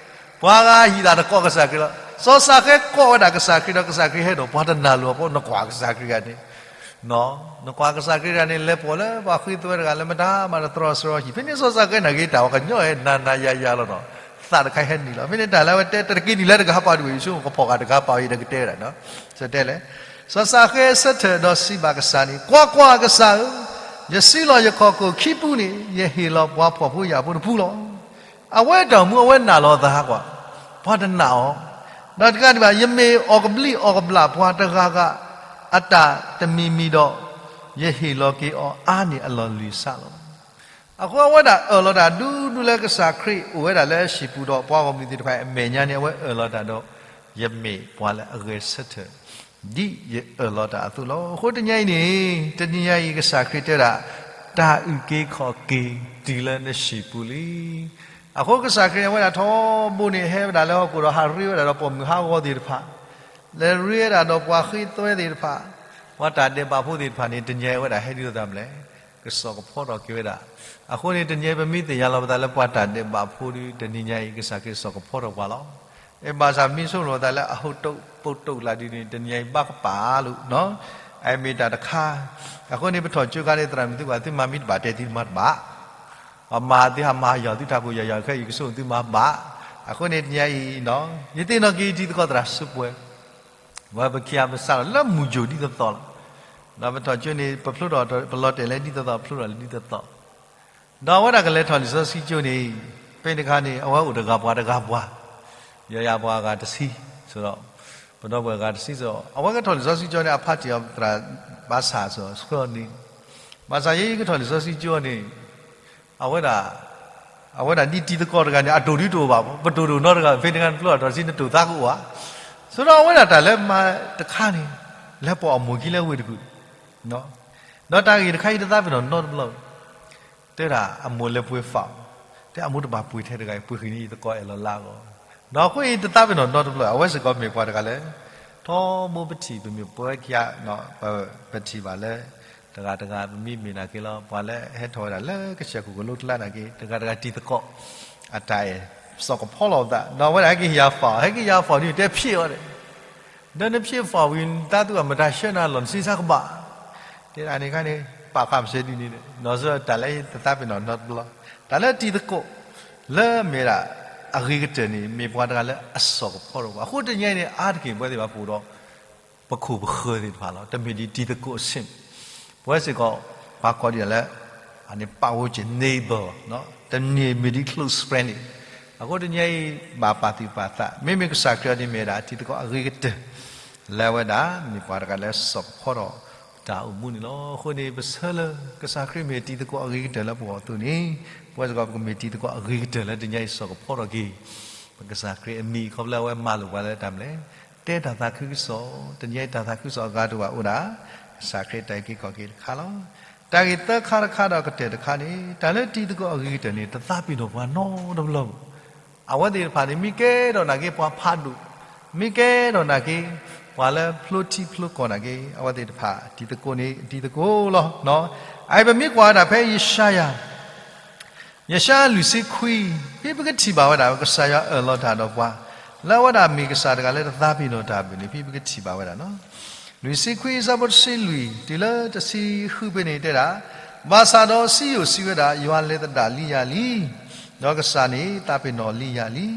ပှၤအဂၤဟံၣ်သးတကိးကစၢ်ခရံာ်လီၤ. စီၤစးဃဲကိးဝဲဒၣ်ကစၢ်ခရံာ်ဒီး ကစၢ်ခရံာ်ဟဲဒီး ပှၤတနာ်လိာ်အီၤပီၢ် နကွၢ်ကစၢ်ခရံာ်ဂၤန့ၣ် နကွၢ်ကစၢ်ခရံာ်တဂၤန့ၣ် လဲၤပိာ်လၢပှၤဃ့သွဲတဂၤလၢမတၤမၤတသရီဆရီဟံၣ်, ဖဲန့ၣ်စီၤစးဃဲနာ်က့ၤတၢ်ဝဲကညီနၤနၤယၤယၤလီၤဒီး သးတခါဟဲနုာ်လီၤ. ဖဲန့ၣ်တၢ်လၢအဝဲတဲ တက့ၤနုာ်လၢတဂၤပာ်ဒံးဝဲ ယဆိကမိၣ်ကဖီၣ်ဃာ်တဂၤပာ်ဝဲအံၤဒီးကတဲဝဲဒၣ်, တဲလဲၣ်, စီၤစးဃဲဆၢထၢၣ်ဒီးစံးဘၣ်ကစၢ်န့ၣ်, ကွၢ်ကွၢ်, ကစၢ်ဧၢ, ယဆံးလီၤယခီၣ်ခိၣ်ခံပူန့ၣ် ယဟ့ၣ်လီၤပှၤဖှီၣ်ဖိယာ်ဖိတပူလီၤ. အဝဲတၢ်အိၣ်မူအဝဲနာ်လီၤအသးကွၢ်, ပှၤတနာ်အီၤ, ဒီးတကးဒံးဘၣ် ယမ့ၢ်အီၣ်ကဘျံးအီၣ်ကဘျၣ်ပှၤတဂၤဂၤ အတၢ်တမံၤမံၤဒီး ယဟ့ၣ်လီၤက့ၤအီၤအါန့ၢ်အလီၢ်လံၤစၢ်လီၤ. အဃိအဝဲဒၣ်အၢၣ်လီၤတၢ်ဒူဒူလၢကစၢ်ခရံာ်အိၣ်ဝဲဒၣ်လၢအဟံၣ်ပူၤဒီး ပှၤဂီၢ်မုၢ်သ့ၣ်တဖၣ်အမဲာ်ညါန့ၣ် အဝဲအၢၣ်လီၤတၢ်ဒီး ယမ့ၢ်ပှၤလၢအဂဲၤဆၢထၢၣ် ဒ်ယအၢၣ်လီၤတၢ်အသိးလီၤ. အဃိတနံၤအံၤန့ၣ် တနံၤညါအံၤ ကစၢ်ခရံာ်တဲဝဲဒၣ် တၢ်အုၣ်က့ၤခီၣ်က့ၤတုၤလၢနဟံၣ်ပူၤလံ. အဃိကစၢ်ခရံာ်န့ၣ် အဝဲဒၣ်ထီဘိန့ၣ် ဟဲဝဲဒၣ်လၢဟီၣ်ခိၣ်ဒီးဟးရ့ဝဲဒၣ်ဒီးပိာ်မုၣ်ဟးဂီၤသ့ၣ်တဖၣ်, လဲၤရ့ဝဲဒၣ်ဒီးပှၤဃ့သွဲသ့ၣ်တဖၣ်, ပှၤတၢ်ဒဲးဘးဖိသ့ၣ်တဖၣ်န့ၣ် တနံၤညါအံၤအဝဲဒၣ်ဟဲဒ်သိးတၢ်မနုၤလဲၣ်, ကစီၣ်ကဖီထီၣ်က့ၤဝဲဒၣ်. အဃိန့ၣ် တနံၤညါအံၤ ပမ့ၢ်သ့ၣ်ညါလီၤပသးလၢပှၤတၢ်ဒဲးဘးဖိဒီး တနံၤညါအံၤ ကစၢ်ခရံာ်စီၣ်ကဖီထီၣ်ပှၤလီၤ. ဘၣ်ဆၣ်မ့ၢ်ဆိကမိၣ်သးလၢအဟိတိၣ်ပိတိၣ်ကျါဒ်န့ၣ် တနံၤညါအံၤဘၣ်ကပာ်လိာ်, အမ့ၢ်တၢ်တခါ. အဃိန့ၣ် ပထီၣ်ကၠိခါန့ၣ် သရၣ်မုၣ်သုကွၢ် သုမၤမ့ၢ်တဘၣ်တဲသုတမၤတဘၣ်, ပှၤမၤသုဟးမၤယီၤသုထးခိၣ်ယီၤယီၤခဲအံၤ ကဆိကမိၣ်သုမၤဘၣ်. အဃိန့ၣ်တနံၤညါအံၤ ယသ့ၣ်နီၣ်က့ၤတံၤသကိးသရၣ်စုပှဲၤ ဝဲပခံဂၤပစးထီၣ်လၢမုၢ်ယိၤဒ်သိးသိးလီၤ. ဒီးပထီၣ်ကၠိန့ၣ် ပဖျိထီၣ် ပလီၤတဲာ်လၢဒ်သိးသိး ဖျိထီၣ်လၢဒ်သိးသိး. ဒီးအဝဲဒၣ်ကလဲၤထီၣ်လံာ်စီဆှံကၠိန့ၣ် ဖဲန့ၣ်တခါန့ၣ် အဝဲအိၣ်တဂၤပှၤတဂၤပှၤ, ယီၤယၤပှၤအဂၤတဆံ, ဆိုတော့ ပဒီပုၢ်ဝဲၢ်အဂၤတဆံ ဆိုတော့ အဝဲကထီၣ်လံာ်စီဆှံကၠိန့ၣ် အဖါတံၢ်အီၤသရၣ်ဘၣ်ဆၣ် ဆိုတော့ ဆှၢန့ၣ်, ဘၣ်ဆၣ်ယဲယကထီၣ်လံာ်စီဆှံကၠိန့ၣ် အဝဲဒၣ် အဝဲဒၣ်ဒ်တံၤသကိးတဂၤန့ၣ် အတိၢ်ဒုးတအိၣ်ဘၣ်, ပတိၢ်ဒိၣ်နီတဂၤ ဖဲန့ၣ်တခါနဖျိအတီၤဆံနတိၢ်သးကအိၣ်ဧါ. ဆိုတော့ အဝဲဒၣ်တၢ်လၢမၤတခါန့ၣ် လဲၤပိာ်အမိၢ်ခံလၢဝ့ၢ်တကူၣ်, ဒီးတၢ်ဂ့ၢ်တခါအံၤတသးပ့ၤနီၣ်နီတဘျီ, တဲဒၣ်အမိၢ်လဲၤပှ့ၤဖး, တဲအမိၢ်တဘၣ်ပှ့ၤထဲတဂၤအံၤ ပှ့ၤဃံၤန့ၢ်ယသကိးအဲၣ်လီၤလၢအဂီၢ်, ဒီးအဃိအံၤတသးပ့ၤနီၣ်နီတဘျီ အဝဲစ့ၢ်ကီးမ့ၢ်ပှၤတဂၤလၢ ထီဘိပထံၣ်ပမ့ၢ်ပဝဲခံဂၤ ပထံၣ်ဘၣ်လၢ တဂၤတဂၤ ပမ့ၢ်မ့ၢ်နာ်က့ၤလီၤ ပှၤလၢဟဲထီၣ်ဝဲဒၣ်လၢကစၢၢ်ခိၣ်ကလိကျါနာ်က့ၤ တဂၤတဂၤတံၤသကိး အတၢ်အဲၣ် စီၣ်ကဖီလီၤပသး ဒီးအဝဲဒၣ်ဟဲက့ၤဟ့ၣ်ယၤဖး ဟဲက့ၤဟ့ၣ်ယၤဖးဒ်တဲဖျ့အီၤဒီး ဒီးနဖျ့ဖးဝံၤ နသးသူၣ်အမတၤဆှၢနၤလီၤ နစ့ဆါကဘၣ် တဲဒၣ်န့ၣ်ခါန့ၣ် ပာ်ဖးပစဲဒ်န့ၣ်ဒီး နီၢ်စၢ်တၢ်လၢတသးပ့ၤနီၣ်နီတဘျီ တၢ်လၢတံၤသကိး လၢမ့ၢ်ဒၣ် အဂ့ၤကတၢၢ်န့ၣ် မ့ၢ်ပှၤတဂၤလၢအစီၣ်ကဖီထီၣ်ပှၤ အဃိတနံၤအံၤန့ၣ် အါတက့ၢ်ပဝဲသ့ၣ်တဖၣ်ပအိၣ်ဒီး ပခိၣ်ပဃၢၤသ့ၣ်တဖၣ်လီၤ. တမ့ၢ်ဒ်တံၤသကိး ဆ့ၣ် ပဝဲစ့ၢ်ကီး ပှၤကိးဒ်လဲၣ် အန့ၣ် ပာ်ဝဲက့ၤ neighbor တမ့ၢ်မ့ၢ်ဒ် close friend န့ၣ် အဃိတနံၤအံၤ ဘၣ်ပာ်သူၣ်ပာ်သး မ့မ့ၢ်ကစၢ်ခရံာ်အံၤန့ၣ်မ့ၢ်ဒၣ်တံၤသကိးအဂ့ၤကတၢၢ် လၢအဝဲဒၣ် မ့ၢ်ပှၤတဂၤလၢစီၣ်ကဖီထီၣ်တၢ်အိၣ်မူန့ၣ်လီၤ. အဃိန့ၣ် ပဆၢလၢ ကစၢ်ခရံာ်မ့ၢ်တံၤသကိးအဂ့ၤကတၢၢ်လၢပဂီၢ်အသိးန့ၣ် ပဝဲစ့ၢ်ကီးပကမ့ၢ်တံၤသကိးအဂ့ၤကတၢၢ်လၢတနံၤအံၤစီၣ်ကဖီထီၣ်က့ၤ ပကစၢ်ခရံာ်အမံၤ ခီဖျိလၢအဝဲမၤလိာ်ပှၤလၢတၢ်မနုၤလဲၣ် တဲတၢ်သးခုကစီၣ် တနံၤအံၤတၢ်သးခုကစီၣ်အဂၤတအိၣ်ဘၣ်အိၣ်ဒၣ် ကစၢ်ခရံာ်တၢ်အုၣ်က့ၤခီၣ်က့ၤတခါလီၤ. တၢ်ဂ့ၢ်သၢခါတခါဒီးကတၢၢ်တခါန့ၣ် တၢ်လၢတံၤသကိးအဂ့ၤကတၢၢ်န့ၣ် တသးပ့ၤနီၣ်ပှၤနီတဘျီဘၣ်. အဝဲသ့ၣ်တဖၣ်န့ၣ် မ့ၢ်ကဲထီၣ်နာ်က့ပှၤဖးဒိၣ်, မ့ၢ်ကဲထီၣ်နာ်က့ ပှၤလၢဖျိထံဖျိကီၢ်နာ်က့ အဝဲသ့ၣ်တဖၣ်တံၤသကိးန့ၣ် တံၤသကိးလီၤ. အအံၤပမ့ၢ်ကွၢ်ဝဲဒၣ်ဖဲယၡါယၤ ယၡါယၤလွံၢ်ဆံခွံ, ဖဲပကထံၣ်ဘၣ်ဝဲဒၣ် ကစၢ်ယွၤအၢၣ်လီၤတၢ်ဒီးပှၤ လၢအဝဲဒၣ်မ့ၢ်ကစၢ်တဂၤလၢတသးပ့ၤနီၣ်တၢ်ဘၣ်န့ၣ် ဖဲပကထံၣ်ဘၣ်ဝဲဒၣ်လီၤ. လွံၢ်ဆံခွံအဆၢဖိတဆံလွံၢ် တုၤလၢတဆံဃုဖဲန့ၣ်တဲဒၣ်, ဘၣ်ဆၣ်ဒီးစံယိၣ်စံးဝဲဒၣ်, ယွၤလဲၤသဒၣ်လံယၤလံ, ဒီးကစၢ်န့ၣ်သးပ့ၤနီၣ်လံယၤလံ.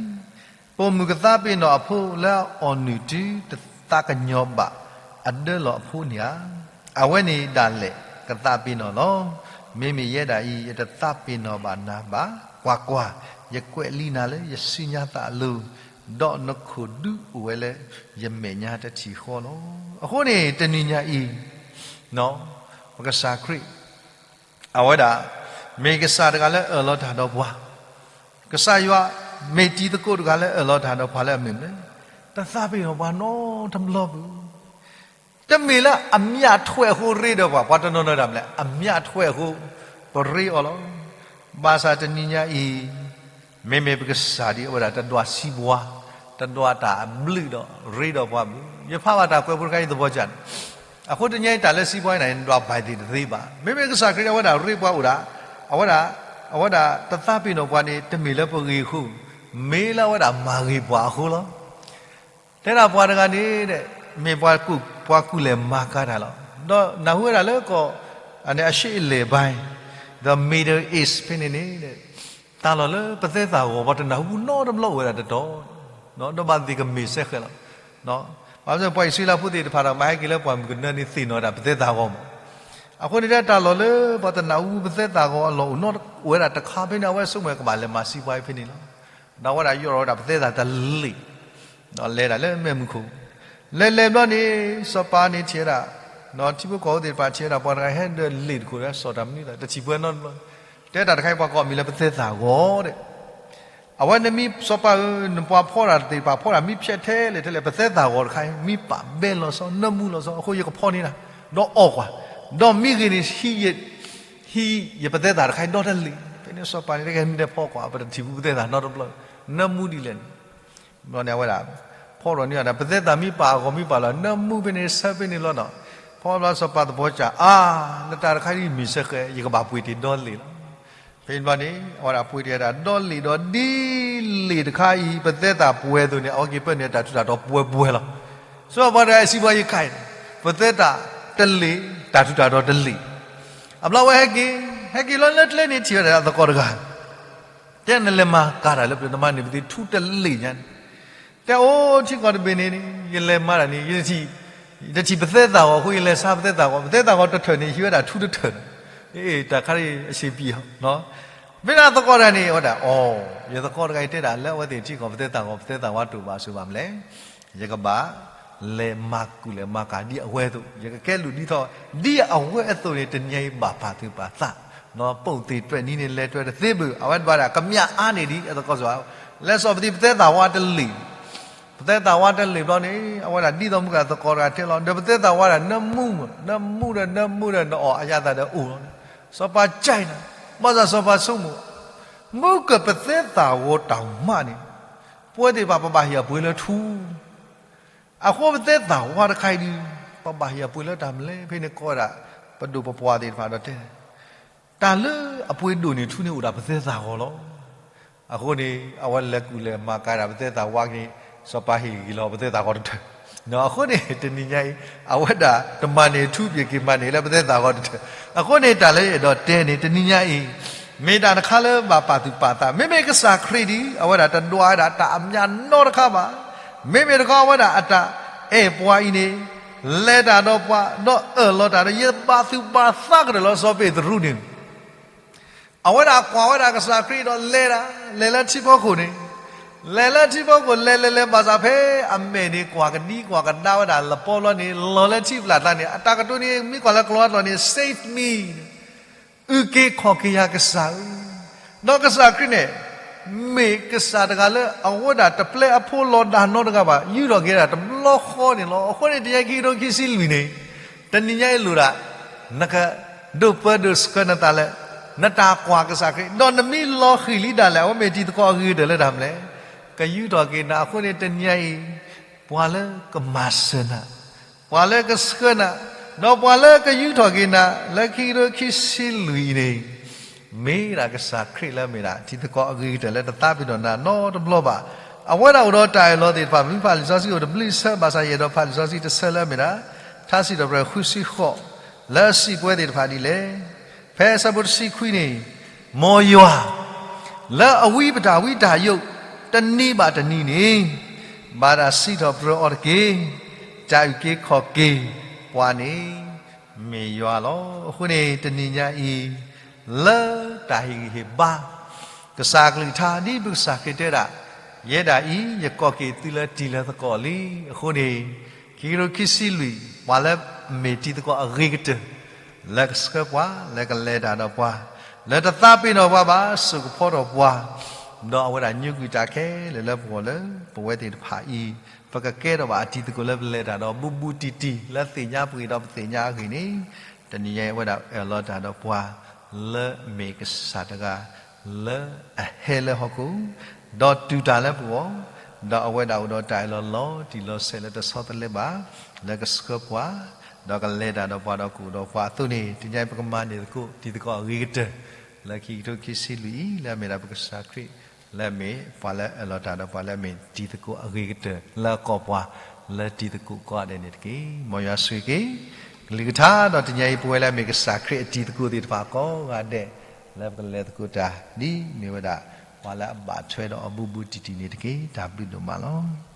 ပိာ်မုၣ်ကသးပ့ၤနီၣ်အဖိလၢအအီၣ်နုၢ်တုၤတသးကညီၤဘၣ်အဒၢလီၤအဖိန့ၣ်ဧါ. အဝဲန့ၣ်ဒၣ်လဲာ်ကသးပ့ၤနီၣ်လီၤ. မ့မ့ၢ်ယဲဒၣ်အံၤ ယတသးပ့ၤနီၣ်ဘၣ်နၤဘၣ်. ကွၢ်ကွၢ်, ယကွဲးလံနၤလၢယစုညါသးအလိၤ, ဒီးနခိၣ်ဒုးအိၣ်ဝဲလၢယမဲာ်ညါတထံၣ်ဃီလီၤ. အဃိန့ၣ် တနံၤညါအံၤ ပကစၢ်ခရံာ် အဝဲဒၣ် မ့ၢ်ကစၢ်တဂၤလၢအၢၣ်လီၤတၢ်ဒီးပှၤ, ကစၢ်ယွၤ မ့ၢ်တံၤသကိးတဂၤလၢအၢၣ်လီၤတၢ်ဒီးပှၤလၢအမုာ်မလဲၣ်, တသးပ့ၤနီၣ်ပှၤနီတဘျီဘၣ်. တမ့ၢ်လၢအမျၢ်ထွဲအဃိရ့ဒီးပှၤ, ပှၤတနီၤနီၤဒၣ်မလဲၣ်, အမျၢ်ထွဲအဃိ ပရ့အီၤလီၤ. ဘၣ်ဆၣ်တနံၤညါအံၤ မ့မ့ၢ်ပကစၢ်ဒ်အဝဲဒၣ်တဒွးစံးပှၤ, တဒွးတၢ်အဘျုးဒီးရ့ဒီးပှၤဘၣ်. ယဖးဘၣ်တၢ်ကွဲးဖိတခါအံၤသပီၤကၢ်န့ၣ်, အဃိတနံၤညါအံၤတၢ်လၢစံးပှၤအံၤန့ၣ် နဒွးဘၣ်သ့ၣ်တသ့ဘၣ်. မ့မ့ၢ်ကစၢ်ခရံာ်အဝဲဒၣ်ရ့ပှၤအိၣ်ဒၣ်, အဝဲဒၣ်, အဝဲဒၣ်တသးပ့ၤနီၣ်ပှၤန့ၣ် တမ့ၢ်လၢပဂ့ၤအဃိ, မ့ၢ်လၢအဝဲဒၣ်မၤဂ့ၤပှၤအဃိလီၤ. တဲဒၣ်ပှၤတဂၤန့ၣ် မ့ၢ်ပှၤကူၣ်လဲၤမၤကၤတၢ်လီၤ. ဒီးနၢ်ဟူဝဲဒၣ်လၢကီၢ် အရှေ့အလယ်ပိုင်း ဒီး Middle East ဖဲန့ၣ်န့ၣ် တၢ်လီၢ်လၢပသဲသးဂီၤ ပှၤတနၢ်ဟူနီတဘျီအိၣ်ဝဲဒၣ်တတီၤ, ဒီးဘၣ်သ့ၣ်ကမ့ၢ်စဲဃဲးလီၤ. ဘၣ်ဆၣ်ပှၤအံၣ်စရ့လးဖိသ့ၣ်တဖၣ်ဒီး မၤဟဲက့ၤလၢပှၢ်မုၢ်ကနၢန့ၣ် သ့ၣ်နီၣ်ဝဲဒၣ်ပသဲသးဂီၤမး. အဃိန့ၣ် တၢ်လီၢ်လၢပှၤတနၢ်ဟူပသဲသးဂီၤအလီၢ်အိၣ်နီ အိၣ်ဝဲဒၣ်တခါဖဲန့ၣ် အဝဲဆိကမိၣ်ကဘၣ်လဲၤမၤစံးပှၤဖဲန့ၣ်လီၤ. ဒီးအဝဲဒၣ်ယီၢ်ထီၣ်ဝဲဒၣ်ပသဲသးတလ့ၢ် ဒီးလဲၤဒၣ်လၢမဲးမုၢ်ခိၣ်, လဲၤလဲၤဘျီန့ၣ် စီၤပၤန့ၣ်ထံၣ်ဝဲဒၣ်, ဒီးထံဖိကီၢ်ဖိသ့ၣ်တဖၣ်ထံၣ်ဝဲဒၣ် ပှၤတဂၤဟဲဒီးလ့ၢ်တခိၣ်ဒီး စီၤတၢ်မနုၤသး တထံၣ်ပှဲၤနီတဘျီ, တဲတၢ်တခါအံၤပှၤကိးအမံၤလၢပသဲသးဂီၤဒီး အဝဲန့ၣ်မ့ၢ်စီၤပၤဧၢ, နပှၤဖီတၢ်သ့ၣ်တဖၣ်ဖီတၢ်မ့ၢ်ဖျဲးထဲလဲၣ်ထဲလဲၣ်, ပသဲသးဂီၤတခါအံၤ မ့ၢ်ပာ်ဘဲလီၤဆီ နၢမူလီၤဆီ အဃိယကဖီန့ၢ်တၢ်, ဒီးအီၣ်ကွၢ်, ဒီးမ့ၢ်ဂ့ၤန့ၣ် ဟံးယပသဲသးတခါအံၤဒီတလ့ၢ်. ဖဲန့ၣ်စီၤပၤန့ၣ် တကဲမ့ၢ်တဲဖီကွၢ် ပတထံၣ်ဘူးပသဲသးနီတဘျီ, နၢမူဒ်လဲၣ်န့ၣ် ဘျီန့ၣ်အဝဲဒၣ် ဖီထီၣ်န့ၢ်အီၤဒၣ် ပသဲသးမ့ၢ်ပာ်အဂီၢ်မ့ၢ်ပာ်လီၤ နၢမူဖဲန့ၣ်ဆၢဖဲန့ၣ်လီၤနီၤ. ဖီဘျီစီၤပၤသပီၤစၢ် အါ, လၢတၢ်တခါအံၤမ့ၢ်စဲဃဲး ယကဘၣ်ပှ့ၤတ့ၢ်ဒီလ့ၢ်လီၤ. ဖဲန့ၣ်ဘျီန့ၣ် အဝဲဒၣ်ပှ့ၤတ့ၢ်ဒၣ်ဒီလ့ၢ်ဒီး ဒ်လ့ၢ်တခါအံၤ ပသဲသးပှဲၤအသိးန့ၣ် အဝဲက့ၤပၢနုာ်တၢ်ထူးတၢ်တီၤပှဲၤပှဲၤလီၤ. စီၤပၤတဂၤအံၤစံးဘၣ်ယကဲ, ပသဲသးတလ့ၢ် တၢ်ထူးတၢ်တီၤတလ့ၢ်. အဘျီဝဲဟဲက့ၤ, ဟဲက့ၤလီၤလၢကျဲန့ၣ်ထံၣ်ဝဲဒၣ်အသကိးတဂၤ တဲနလဲၤမၤကၤတၢ်လၢပျၢၤ နမၤန့ၢ်ပသ့ၣ်ထူတလ့ၢ်ညါန့ၣ်, တဲအိၣ်ထံကီၢ်တဘ့ၣ်န့ၣ် ယလဲၤမၤတၢ်န့ၣ် ယတထံၣ်ပသဲသးဂီၤအဃိ ယလဲၤဆါပသဲသးဂီၤ, ပသဲသးဂီၤတထၢၣ်န့ၣ် ဟံးဝဲဒၣ်ထူတထၢၣ်န့ၣ်, အ့ တၢ်ခါအံၤအဆံးပံၤအီၤ, မ့ၢ်ဒၣ်သကိးတဂၤန့ၣ် ဝဲဒၣ်အီၤ, ယသကိးတဂၤအံၤတဲဒၣ်လၢအဝဲသ့ၣ်ထံကီၢ်ပသဲသးဂီၤ ပသဲသးဝါတအိၣ်ဘၣ်ဆိးဘၣ်မလဲၣ် ယကဘၣ်လဲၤမၤကူၣ်လဲၤမၤကၤဒ်အဝဲအသိး, ယကကဲလူၤဒ်သိး ဒ်အဝဲအသိးန့ၣ် တနံၤအံၤဘၣ်ပာ်သူၣ်ပာ်သး, ပိာ်သ့ၣ်တွဲၣ်နံၤန့ၣ် လဲၤတွဲၣ်တသ့ဘၣ်, အဝဲဘၣ်ဒၣ်ကမျၢၢ်အါန့ၢ်ဒ်အသကိးစ့ၢ်, လဲၤစိာ်ပသံၣ်ပသဲသးဝါတလ့ၢ်, ပသဲသးဝါတလ့ၢ်ဘျီန့ၣ် အဝဲဒၣ်ဒ်သိးမုၢ်ကသကိးတဂၤတဲလီၤ, ဒီးပသဲသးဝါဒၣ်နၢမူ, နၢမူဒီးနၢမူဒီးနအီၣ်အယၤသးဒီးအိၣ်လီၤ, စီၤပၤကဲနၤ, ဘၣ်ဆၣ်စီၤပၤဆိကမိၣ်, မုၢ်ကပသဲသးဝါတၢ်မးန့ၣ် ပဝဲသ့ၣ်တဖၣ်ပဘၣ်ဟ့ၣ်အပှ့ၤလၢထူ အဃိပသဲသးဝါတခါအံၤဒီး ပဘၣ်ဟ့ၣ်အပှ့ၤလၢတၢ်မလဲၣ်, ဖဲန့ၣ်ကိးဝဲဒၣ် ပဒိၣ်ပပှၢ်သ့ၣ်တဖၣ်ဒီးတဲ, တၢ်လၢအပှ့ၤဒိၣ်န့ၢ်ထူန့ၣ်အိၣ်ဒၣ်ပသဲသးဝါလီၤ. အဃိန့ၣ် အဝဲလဲၤကူၣ်လဲၤမၤကၤဒၣ်ပသဲသးဝါန့ၣ် စီၤပၤဟ့ၣ်ဂံၢ်လီၤပသဲသးဝါတထၢၣ်, အဃိန့ၣ် တနံၤညါအံၤ အဝဲဒၣ်တမၤန့ၢ်ထူပက့ၤမၤန့ၢ်လၢပသဲသးဝါတထၢၣ်, အဃိန့ၣ် တၢ်လၢယအဲၣ်ဒိးတဲန့ၣ် တနံၤညါအံၤ မ့ၢ်တၢ်တခါလၢဘၣ်ပာ်သူၣ်ပာ်သး, မ့မ့ၢ်ကစၢ်ခရံာ်ဒ် အဝဲဒၣ်တဒွးဝဲဒၣ်တၢ်အမျၢ်နီတခါဘၣ်, မ့မ့ၢ်တခီအဝဲဒၣ်အတၢ်အဲၣ်ပှၤအံၤန့ၣ် လဲၤတၢ်ဒီးပှၤ ဒီးအၢၣ်လီၤတၢ်ဒီး ယဘၣ်သူၣ်ဘၣ်သးကတၢၢ်လီၤ. စီၤပ့းတရူးန့ၣ် အဝဲဒၣ်ကွၢ်ဝဲဒၣ်ကစၢ်ခရံာ်ဒီးလဲၤဒၣ်, လဲၤလၢထံဖီခိၣ်န့ၣ်, လဲၤလၢထံဖီခိၣ် လဲၤလဲၤလဲၤ ဘၣ်ဆၣ်ဖဲအမဲာ်န့ၣ် ကွၢ်ကဒံကွၢ်ကဒါဝဲဒၣ်လပီဘျီန့ၣ် လီၤလၢထံပျၢ်ကျါန့ၣ် အတၢ်ကတိၤန့ၣ် မ့ၢ်ကွၢ်လၢကလံးကျိာ်န့ၣ် Save me, အုၣ်က့ၤခီၣ်က့ၤယၤကစၢ်ဧၢ, ဒီးကစၢ်ခရံာ်န့ၣ် မ့ၢ်ကစၢ်တဂၤလၢအဝဲဒၣ်တပျဲအဖိလီၤဒၣ်နီတဂၤဘၣ်, ယူၢ်ထီၣ်က့ၤဒၣ်တဘျီဃီန့ၣ်လီၤ. အဃိန့ၣ် တနံၤညါအံၤ ခံကထိခံဆံလွံၢ်န့ၣ် တနံၤညါအံၤလိၣ်ဒၣ် နကဒိးပၢဒိးဆှၢနသးလၢ နတၢ်ကွၢ်ကစၢ်ခရံာ်, ဒီးနမ့ၢ်လီၤဃံၤလံဒၣ်လဲာ် အဝဲမ့ၢ်တံၤသကိးအဂ့ၤကတၢၢ်လၢတၢ်မနုၤလဲၣ်. ကယူးထီၣ်က့ၤနၤအဃိန့ၣ် တနံၤညါအံၤ ပှၤလၢကမၤစၢၤနၤ, ပှၤလၢကဆှၢနၤ, ဒီးပှၤလၢကယူးထီၣ်က့ၤနၤ လၢခံကထိခံဆံလွံၢ်အံၤန့ၣ် မ့ၢ်ဒၣ်ကစၢ်ခရံာ်လၢအမ့ၢ်ဒၣ်တံၤသကိးအဂ့ၤကတၢၢ်လၢတသးပ့ၤနီၣ်နၤနီတဘျီဘၣ်. အဝဲဒၣ်အိၣ်ဒီးတၢ်အၢၣ်လီၤသ့ၣ်တဖၣ် ပမ့ၢ်ဖးလံာ်စီဆှံအိၣ်တဘျုးဆၢ ဘၣ်ဆၣ်ယအဲၣ်ဒိးဖးလံာ်စီဆှံတဆၢလၢအမ့ၢ်ဒၣ် ထါစံးထီၣ်ပတြၢၤဃုဆံဃိး လၢအစံးပဝဲသ့ၣ်တဖၣ်ဒ်လဲၣ်. ဖဲအဆၢဖိတဆံခွံန့ၣ်, မ်ယွၤ လၢအဝံပတၢ်ဝံတၢ်ယိး တနံၤဘၣ်တနံၤန့ၣ် ဘၣ်တၢ်စံးထီၣ်ပတြၢၤအီၤတက့ၢ်. တၢ်အုၣ်က့ၤခီၣ်က့ၤပှၤန့ၣ် မ့ၢ်ယွၤလီၤ. အဃိန့ၣ် တနံၤညါအံၤ လၢတၢ်ဟ့ၣ်ဂံၢ်ဟ့ၣ်ဘါ ကစၢ်အကလုၢ်ကထါ ဒ်ပကစၢ်ခရံာ်တဲဒၣ်, ယဲဒၣ်အံၤ ယကိးက့ၤသုလၢတံၤလၢသကိးလံ. အဃိန့ၣ် ခံကထိခံဆံလွံၢ် ပှၤလၢအမ့ၢ်တံၤသကိးအဂ့ၤကတၢၢ် လၢကဆှၢပှၤ လၢကလဲၤတၢ်ဒီးပှၤ လၢတသးပ့ၤနီၣ်ပှၤဘၣ် စိာ်ကဖီထီၣ်ပှၤ, ဒီးအဝဲဒၣ်ညိကွံာ်တၢ်ခဲလၢာ်လၢပဂီၢ်လၢပဝဲသ့ၣ်တဖၣ်အံၤ ပကကဲထီၣ်ဘၣ်အတံၤသကိးလၢပလဲၤတၢ်ဒီးဘူးဘူးတံၢ်တံၢ် လၢသ့ၣ်ညါပှၤဒီးပသ့ၣ်ညါအဂ့ၢ်န့ၣ်, တနံၤညါအံၤအဝဲဒၣ်အၢၣ်လီၤတၢ်ဒီးပှၤ လၢအမ့ၢ်ကစၢ်တဂၤ လၢအဟဲလၢဟီၣ်ခိၣ် ဒီးတူၢ်တၢ်လၢပဂီၢ်, ဒီးအဝဲဒၣ်အိၣ်ဒီးတၢ်အၢၣ်လီၤလီၤတံၢ်လီၤဆဲးလၢတဆီတလဲဘၣ် လၢကဆှၢပှၤ ဒီးကလဲၤတၢ်ဒီးပှၤဒီးကအိၣ်ဒီးပှၤအသိးန့ၣ် တနံၤညါအံၤပကမၤန့ၢ်သကိးတံၤသကိးအဂ့ၤကတၢၢ် လၢခံကထိခံဆံလွံၢ်အံၤ လၢအမ့ၢ်ဒၣ်ပကစၢ်ခရံာ် လၢအမ့ၢ်ပှၤလၢအအၢၣ်လီၤတၢ်ဒီးပှၤလၢအမ့ၢ်တံၤသကိးအဂ့ၤကတၢၢ် လၢအကိးပှၤ လၢတံၤသကိးကိးဂၤဒဲးန့ၣ်တက့ၢ်. မ်ယွၤဆိၣ်ဂ့ၤက့ၤ ကလုၢ်ကထါဒီးတနံၤညါအံၤ ပဝဲလၢအမ့ၢ်ကစၢ်ခရံာ်အတံၤသကိးသ့ၣ်တဖၣ်ကိးဂၤဒဲး လၢပကလဲၤသကိးတၢ် ဒ်မ့ၢ်ဝဲဒၣ် ပှၤလၢအဘၣ်ထွဲဒီးအီၤဘူးဘူးတံၢ်တံၢ်န့ၣ်တက့ၢ်. တၢ်ဘျုးဒိၣ်မးလီၤ.